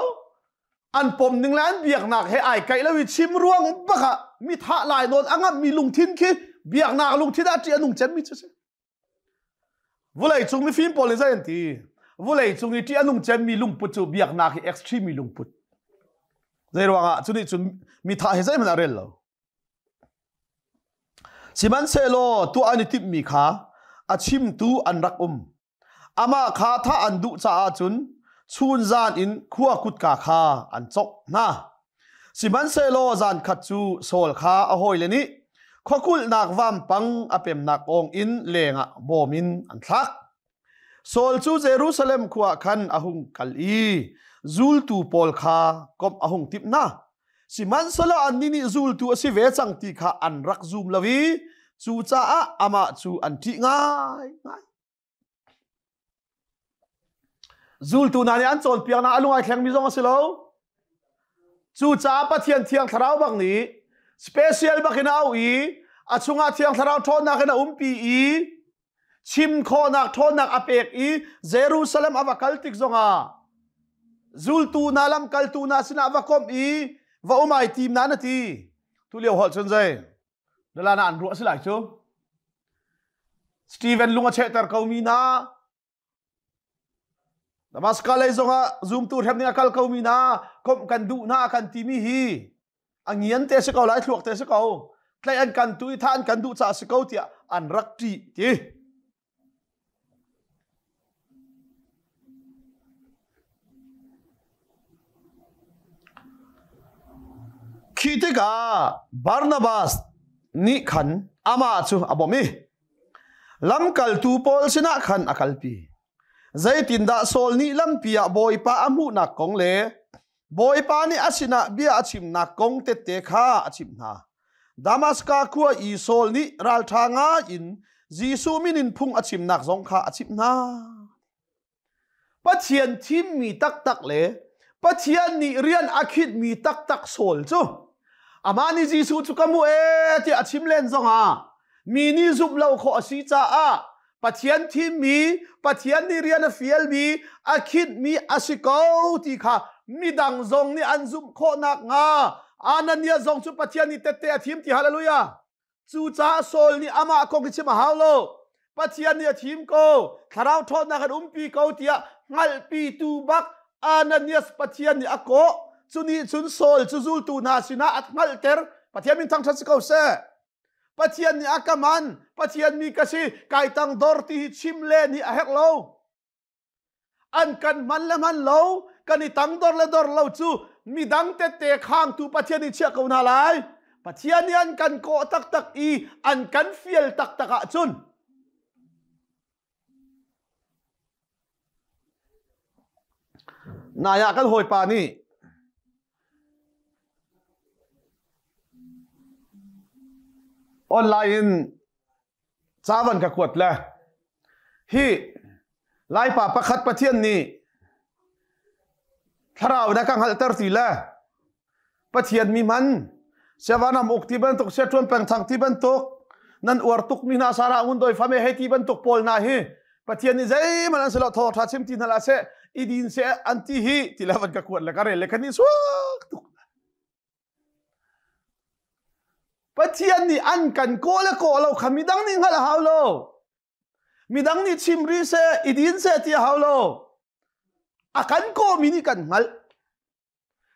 an pom ning le an biaknak he ai kaih lo i chim ruang bak ah mi thah lai nawn a ngamh mi lungthin khi biaknak lungthin ah ṭih a nung cem mi cu si vulei cung mifim pawl nih zei an ti vulei cung i ṭih a nung cem mi lungput cu biaknak hi extreme mi lungput zei ruangah cu nih cun mi thah hi zeihmanh a rel lo Sihmanhsehlaw tuah an i timhmi kha a chimtu an rak um. Amah kha thah an duh caah cun chunzan in khua kutka kha an cawk hna. Sihmanhsehlaw zan khat cu Saul kha a hawile nih khuakulhnak vampang a pemnak awng in lengah bawm in an thlak. Saul cu Jerusalem khua khan a hung kal i zultu pawl kha komh a hung timh hna. Sihmanhsehlaw annih nih zultu a si ve cang ti kha an rak zum lo i cucaah amah cu an ṭih ngaingai. Zultu hna nih an cawnpiaknak a lung ai thlengmi zong a si lo. Cucaah Pathian Thiang Thlarau bak nih special bak in a auh i a chungah Thiang Thlarau ṭhawnnak in a umpi i chim khawhnak ṭhawnnak a pek i Jerusalem a va kal tik zongah zultu hna lamkaltu hna sinah va komh i va um ai tim na na ti tu lio holh cun zei na an ruah si lai cu Stephen lung a chehter ko mi hna Damascus lei zongah zumtu hrem ning a kal ko mi hna komh kan duh hna kan timi hi a ngian te si ko lai thluak te si ko tlaih an kan tu i tha an kan duh caah si ko tiah an rak ṭih ti Khi tikah Barnabas nih khan amah cu a bawmh i lamkaltu pawl sinah khan a kalpi. Zeitindah Saul nih lampi ah Bawipa a hmuhnak kong le Bawipa nih a sinah bia a chimnak kong tette kha a chimh hna. Damaska khua i Saul nih ralṭha ngai in Jesuh min in phung a chimnak zong kha a chimh hna. Pathian thimmi taktak le Pathian nih rian a khinhmi taktak Saul cu amah nih Jesuh cu ka hmu ee tiah a chim len zongah mi nih zumh lo khawh a si caah Pathian thimmi, Pathian nih rian a fialmi, a khinhmi a si ko ti kha midang zong nih an zumh khawh nakhnga Ananias zong cu Pathian nih tette a thim ti hallelujah. Cucaah Saul nih amah kong hi chim a hau lo. Pathian nih a thim ko, thlarau ṭhawnnak an umpi ko tiah hngalhpitu bak Ananias Pathian nih a kawh. Cu nih cun Saul cu zultu hna sinah a hngalhter. Pathian min thangṭhat si ko seh. Pathian nih a ka man, Pathian mi ka si, kai tang dor ti hi chim len hi a herh lo. An kan hman le hman lo, kan i tang dor le dor lo cu midang tette khangtu Pathian nih chiah ko hna lai. Pathian nih an kan kawh taktak i an kan fial taktak ahcun Nai ah kan hawipa nih online in ca van ka kuat le hi Laipa pakhat Pathian nih thlarau na ka hngalhter ti le Pathian mi hman Siavanam uk ti bantuk Siaṭuan pengthang ti bantuk nan uar tuk mi hna Sarah ngun doi fame hei ti bantuk pawl hna hi Pathian nih zeihmanh an si lo thaw tha chim ti hna la seh i din seh an ti hi ti le van ka kuat le ka rel le kan i suak tuk. Pathian nih an kan kaw le kaw lo kha midang nih hngalh a hau lo. Midang nih chim rih seh i din seh ti a hau lo. A kan kawmi nih kan hngalh.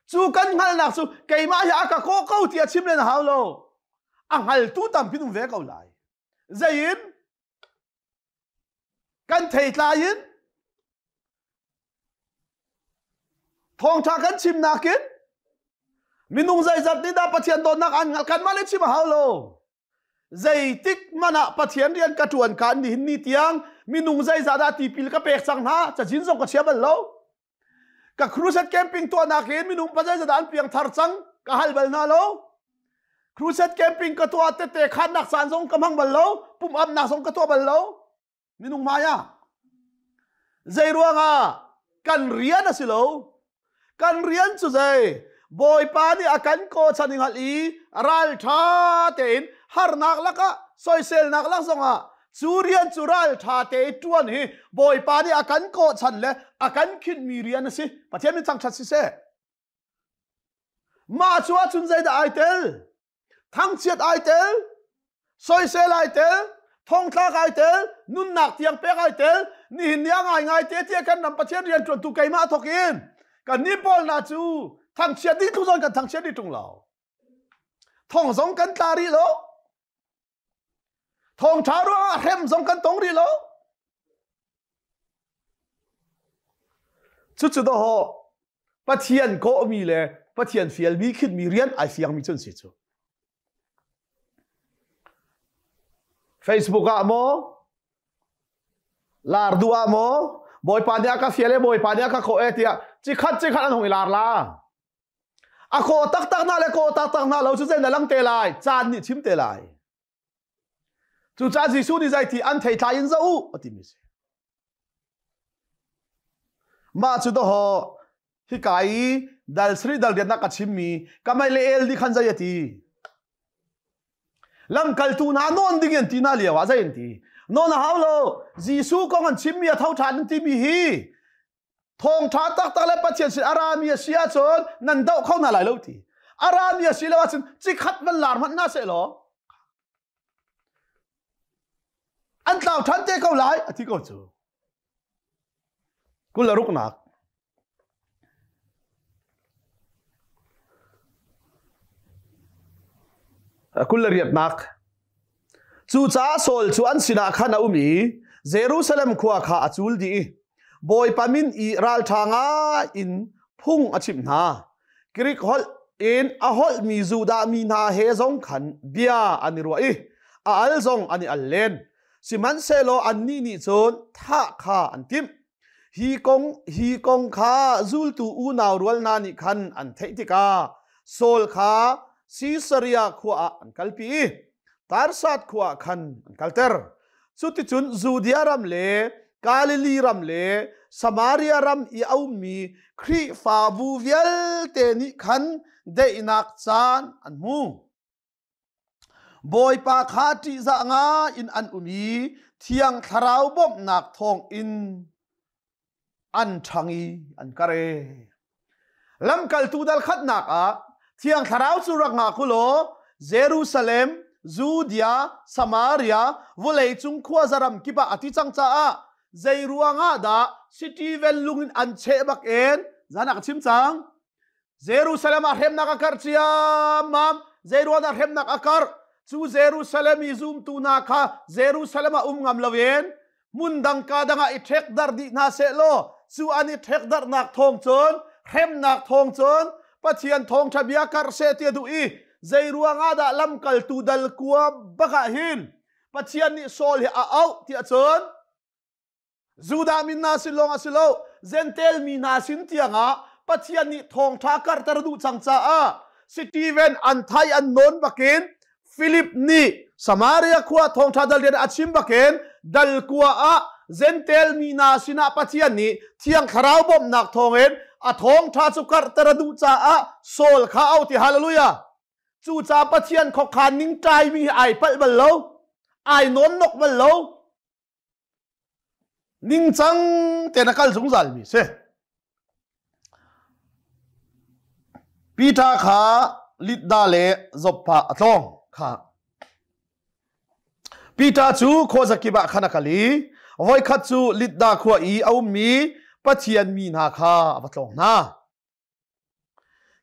Cu kan hngalhnak cu keimah hi a ka kawh ko ti a chim len a hau lo. A hngaltu tampi um ve ko lai. Zei in? Kan theitlai in thawngṭha kan chimnak in minung zeizat nih dah Pathian dawtnak an hngalh kanmah le chim a hau lo. Zeitik hmanh ah Pathian rian ka ṭuan ka nihin ni tiang minung zeizah dah tipil ka pek cang hna cazin zong ka chia bal lo. Ka crusade camping tuahnak in minung pa zeizat an piang thar cang ka hal bal hna lo. Crusade camping ka tuah tete khannak caan zong ka hmang bal lo, pumh apnak zong ka tuah bal lo. Minung hmai ah zei ruangah kan rian a si lo. Kan rian cu zei Bawipa nih a kan kawchan i hngalh i ralṭha tein harnak lakah soiselnak lak zongah cu rian cu ralṭha te i ṭuan hi Bawipa nih a kan kawhchan le a kan khinhmi rian a si. Pathian min thangṭhat siseh. Mah cu ahcun zeidah ai tel? Thangchiat ai tel, soisel ai tel, thongtlak ai tel, nunnak tiang pek ai tel, nihin ni a ngaingai te tiah kan ram Pathian rian ṭuantu keimah thawk in kan nih pawl hna cu thangchiat dih tluk zong kan thangchiat dih ṭung lo. Thong zong kan tla rih lo. Thawngṭha ruangah hrem zong kan tong rih lo. Cucu dawh Pathian kawhmi le Pathian fialmi khitmi rian ai fiangmi cun si cu. Facebook ah maw lar duh ah maw Bawipa nih a ka fial e Bawipa nih a ka khawh e tiah cikhat cikhat an hung i lar la. A khaw taktak na le kaw taktak na lo cu zei na lang te lai caan nih chim te lai. Cucaah Jesuh nih zei ti an theitlai in zoh u a timi si. Mah cu dawh hika i dal sri dal riatnak ka chimmi kamei le el nih khan zei a ti. Lamkaltu hna nawn ding in ti hna lio ah zei an ti. Nawn a hau lo. Jesuh kong an chimmi a tho ṭhan an timi hi thawngṭha taktak le Pathian sin a rami a si ahcun nan doh kho hna lai lo ti. A rami a si lo ahcun cikhat van lar hmanh hna seh law an tlau ṭhan te ko lai a ti ko cu. Kul le ruknak. Kul le riatnak. Cucaah Saul cu an sinah khan a um i Jerusalem khua kha a cul dih i Bawipa min i ralṭha ngai in phung a chimh hna. Greek holh in a holhmi Judah mi hna he zong khan bia an i ruah i a al zong an i al len. Sihmanhsehlaw annih nih cun thah kha an timh. Hi kong kha zultu unau rual hna nih khan an theih tikah Saul kha Sisaria khua ah an kalpi i Tarsat khua ah khan an kalter. Cuticun Judea ram le Galilee ram le Samaria ram i a ummi Khrihfabu vialte nih khan daihnak caan an hmu. Bawipa kha ṭihzah ngai in an um i Thiang Thlarau bawmhnak thawngin an ṭhang i an kar e. Lamkaltu dal khatnak ah Thiang Thlarau cu rak ngah ku law Jerusalem, Judea, Samaria, vawleicung khuazaram kip ah a ti cang caah zei ruangah dah Stephen lung in an cheh bak in zan ah ka chim cang. Jerusalem ah hremnak a karh ciammam. Zeiruang dah hremnak a karh? Cu Jerusalem i zumtu hna kha Jerusalem ah um ngam loin hmun dang ka dang ah i ṭhek darh dih hna seh law cu an i ṭhek darhnak thawng cun, hremnak thawng cun Pathian thawngṭha bia karh seh ti a duh i zei ruangah dah lamkaltu dal kua bak ah hin Pathian nih Saul hi a auh tiah cun Judah mi hna sin lawng a si lo, Jentail mi hna sin tiangah Pathian nih thawngṭha karhter duh cang caah Stephen an thai an nawn bakin Philip nih Samaria khua thawngṭha dal rian a chim bakin dal kua ah Jentail mi hna sinah Pathian nih Thiang Thlarau bawmhnak thawngin a thawngṭha cu karhter a duh caah Saul kha au ti. Hallelujah! Cucaah Pathian khuakhan ning ṭaimi hi ai palh bal lo, ai nawn nok bal lo. Ningcang tein a kal zungzal mi si. Peter kha Lidda le Joppa a tlawng kha. Peter cu khuazakip ah khan a kal i voikhat cu Lidda khua i a ummi Pathian mi hna kha a va tlawng hna.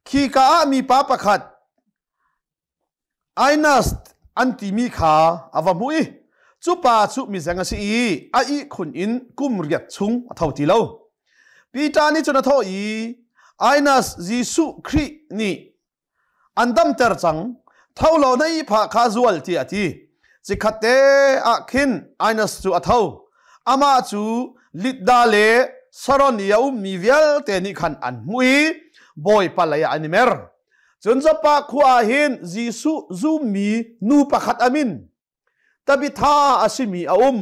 Khika ah mipa pakhat Ainas an timi kha a va hmuh i cu pa cu mizeng a si i a ihkhun in kum riat chung a tho ti lo. Peter nih cun a thawh i, Ainas, Jesuh Khrih nih an damter cang, tho law na ihphah kha zual, tiah a ti. Chikkhatte ah khin Ainas cu a tho. Amah cu Lidda le Saron i a ummi vialte nih khan an hmuh i Bawipa lei ah an i mer. Cun Joppa khua ah hin Jesuh zummi nu pakhat a min Tabitha a simi a um.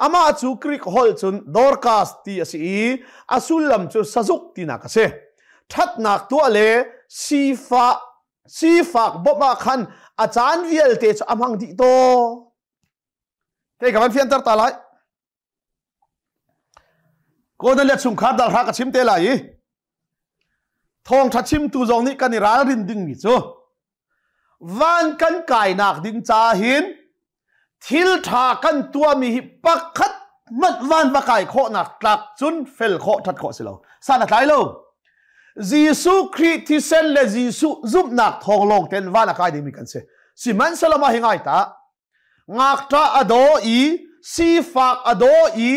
Amah cu Greek holh cun Dorcas ti a si i a sullam cu sazuk tinak a si. Ṭhatnak tuah le sifah sifak bawmh ah khan a caan vialte cu a hmang dih tawn. Te ka van fianter ta lai. Kawnan le chungkhar dal hra ka chim te lai i thawngṭha chimtu zong nih kan i ralrin dingmi cu van kan kainak ding ca hin thil ṭha kan tuahmi hi pakhat hmanh van va kai khawhnak tlak cun fel khawh ṭhat khawh si lo, san a tlai lo. Jesuh Khrih thisen le Jesuh zumhnak thawng lawng ten van a kai dingmi kan si. Sihmanhsehlaw mah hi ngai ta, ngakṭah a daw i sifak a daw i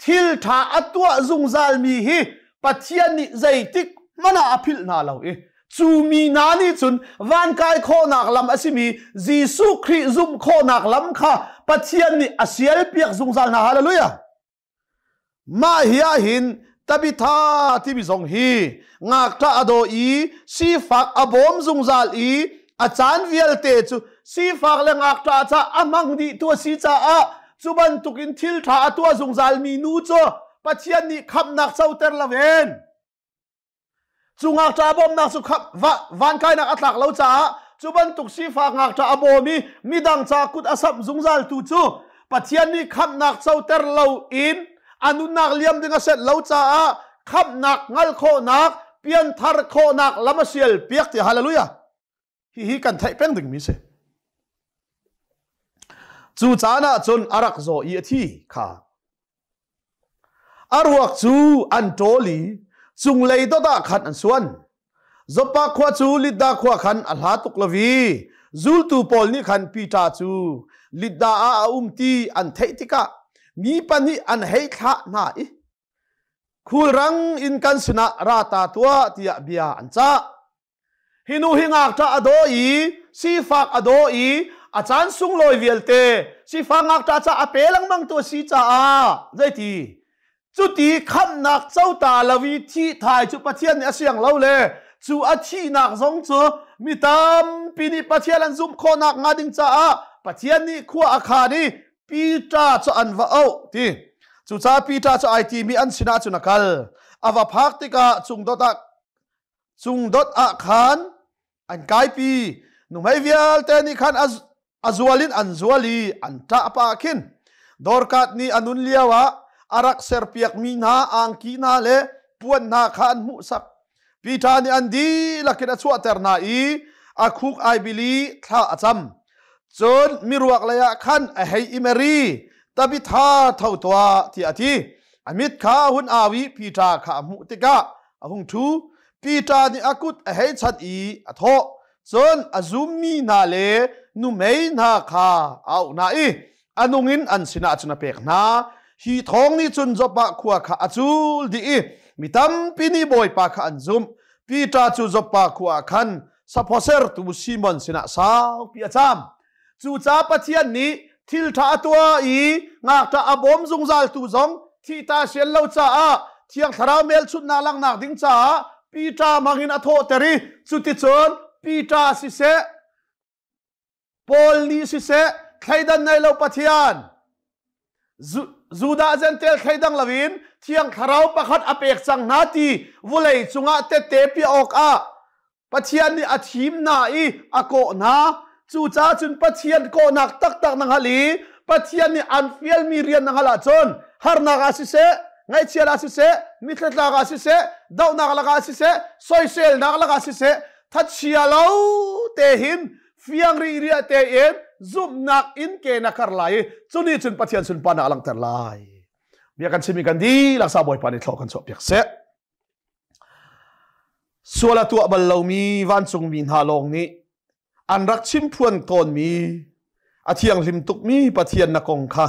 thil ṭha a tuah zungzalmi hi Pathian nih zeitik hmanh ah a philh hna lo i cu mi hna nih cun vankai khawhnak lam a simi Jesuh Khrih zumh khawhnak lam kha Pathian nih a sialpiak zungzal hna. Hallelujah! Mah hi ah hin Tabitha timi zong hi ngakṭah a daw i sifak a bawm zungzal i a caan vialte cu sifak le ngakṭah ca a hmang dihtu a si caah cu bantukin thil ṭha a tuah zungzalmi nu cu Pathian nih khamhnak coter loin Cu ngakṭah bawmhnak cu khap vankainak a tlak lo caah cu bantuk sifak ngakṭah a bawm i midang ca kut a samh zungzaltu cu Pathian nih khamhnak coter lo in a nunnak liam ding a senh lo caah khamhnak hngal khawhnak, pianthar khawhnak lam a sial piak ti. Hallelujah! Hihi kan theih peng dingmi si. Cu caan ah cun a rak zaw i a thi kha. A ruak cu an ṭawl i cunglei dot ah khan an suan. Joppa khua cu Lidda khua khan a hla tuk lo i zultu pawl nih khan Peter cu Lidda ah a um ti an theih tikah mi pahnih an hei thlah hna i khulrang in kan sinah ra ta tuah tiah bia an cah. Hi nu hi ngakṭah a daw i sifak a daw i a caan sunglawi vialte sifak ngakṭah ca a pe lengmang tu a si caah zeiti cuti khamhnak cota lo i thih thai cu Pathian nih a siang lo le cu a thihnak zong cu mi tampi nih Pathian an zumh khawhnak hnga ding caah Pathian nih khua a khaan i Peter cu an va auh ti. Cucaah Peter cu ai timi an sinah cun a kal. A va phak tikah cungdot ah Cungdot ah khan an kaipi. Nuhmei vialte nih khan a zual in an zual i an ṭah pah khin Dorkat nih a nun lio ah a rak serpiakmi hna angki hna le puan hna kha an hmuhsak. Peter nih an dihlak in a chuahter hna i a khuk ai bil i thla a cam. Cun miruak lei ah khan a hei i Mary, Tabitha, tho tuah, tiah a ti. A mit kha a hun au i Peter kha a hmuh tikah a hung ṭhu. Peter nih a kut a hei chanh i a thawh. Cun a zummi hna le Numei hna kha a auh hna i a nung in an sinah cun a pek hna. Hi thawng nih cun Joppa khua kha a cul dih i mi tampi nih Bawipa kha an zumh. Peter cu Joppa khua ah khan saphaw sertu Simon sinah saupi a caam. Cucaah Pathian nih thil ṭha a tuah i ngakṭah a bawm zungzaltu zong thihta sian lo caah Thiang Thlarau hmelchunhnak langhnak ding caah Peter hmangin a thawhter i cuticun Peter siseh Paul nih siseh thleidan nei lo Pathian Judah Gentile thleidang loin Thiang Thlarau pakhat a pek cang hna ti vulei cungah tette piah awkah Pathian nih a thim hna i a kawh hna. Cucaah cun Pathian kawhnak taktak na hngalh i Pathian nih an fialmi rian na hngalh ahcun harnak ah siseh, ngaihchiat ah siseh, mithlatlak ah siseh, dohnak lakah siseh, soiselnak lakah siseh, thachia lo te hin fiang ri ria tein zumhnak in ke na kar lai i cuni cun Pathian sunparnak a langhter lai. Bia kan chimi kan dihlak sa Bawipa nih thlaw kan chuah piak seh. Sual a tuah bal lomi vancungmi hna lawng nih an rak chimphuan tawnmi a thianghlim tukmi Pathian na kong kha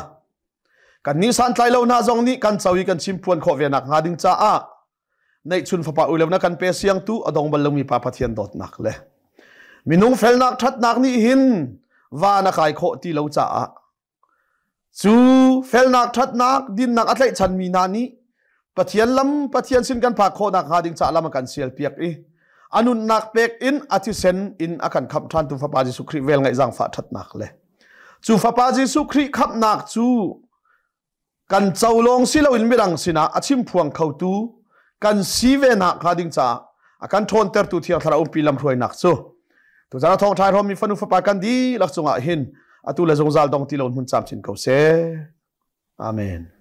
kannih santlai lo hna zong nih kan co i kan chimphuan khawh ve nak hnga ding caah neihchun fapa ui lo na kan pe siangtu a dong bal lomi pa Pathian dawtnak le minung felnak ṭhatnak nih hin van a kai khawh ti lo caah cu felnak ṭhatnak dinnak a tlaihchanmi hna nih Pathian lam Pathian sin kan phak khawhnak hnga ding caah lam a kan sial piak i a nunnak pek in a thisen in a kan khamh ṭhantu Fapa Jesuh Khrih vel ngaih zaangfah ṭhatnak le cu Fapa Jesuh Khrih khamhnak cu kan co lawng si loin midang sinah a chimphuang khotu kan si ve nak hnga ding caah a kan ṭhawntertu Thiang Thlarau umpi lamhruainak cu tuzan a thawngṭha hrawmmi fanu fapa kan dihlak cungah hin atu le zungzal dong ti lo hmun camcin ko seh. Amen.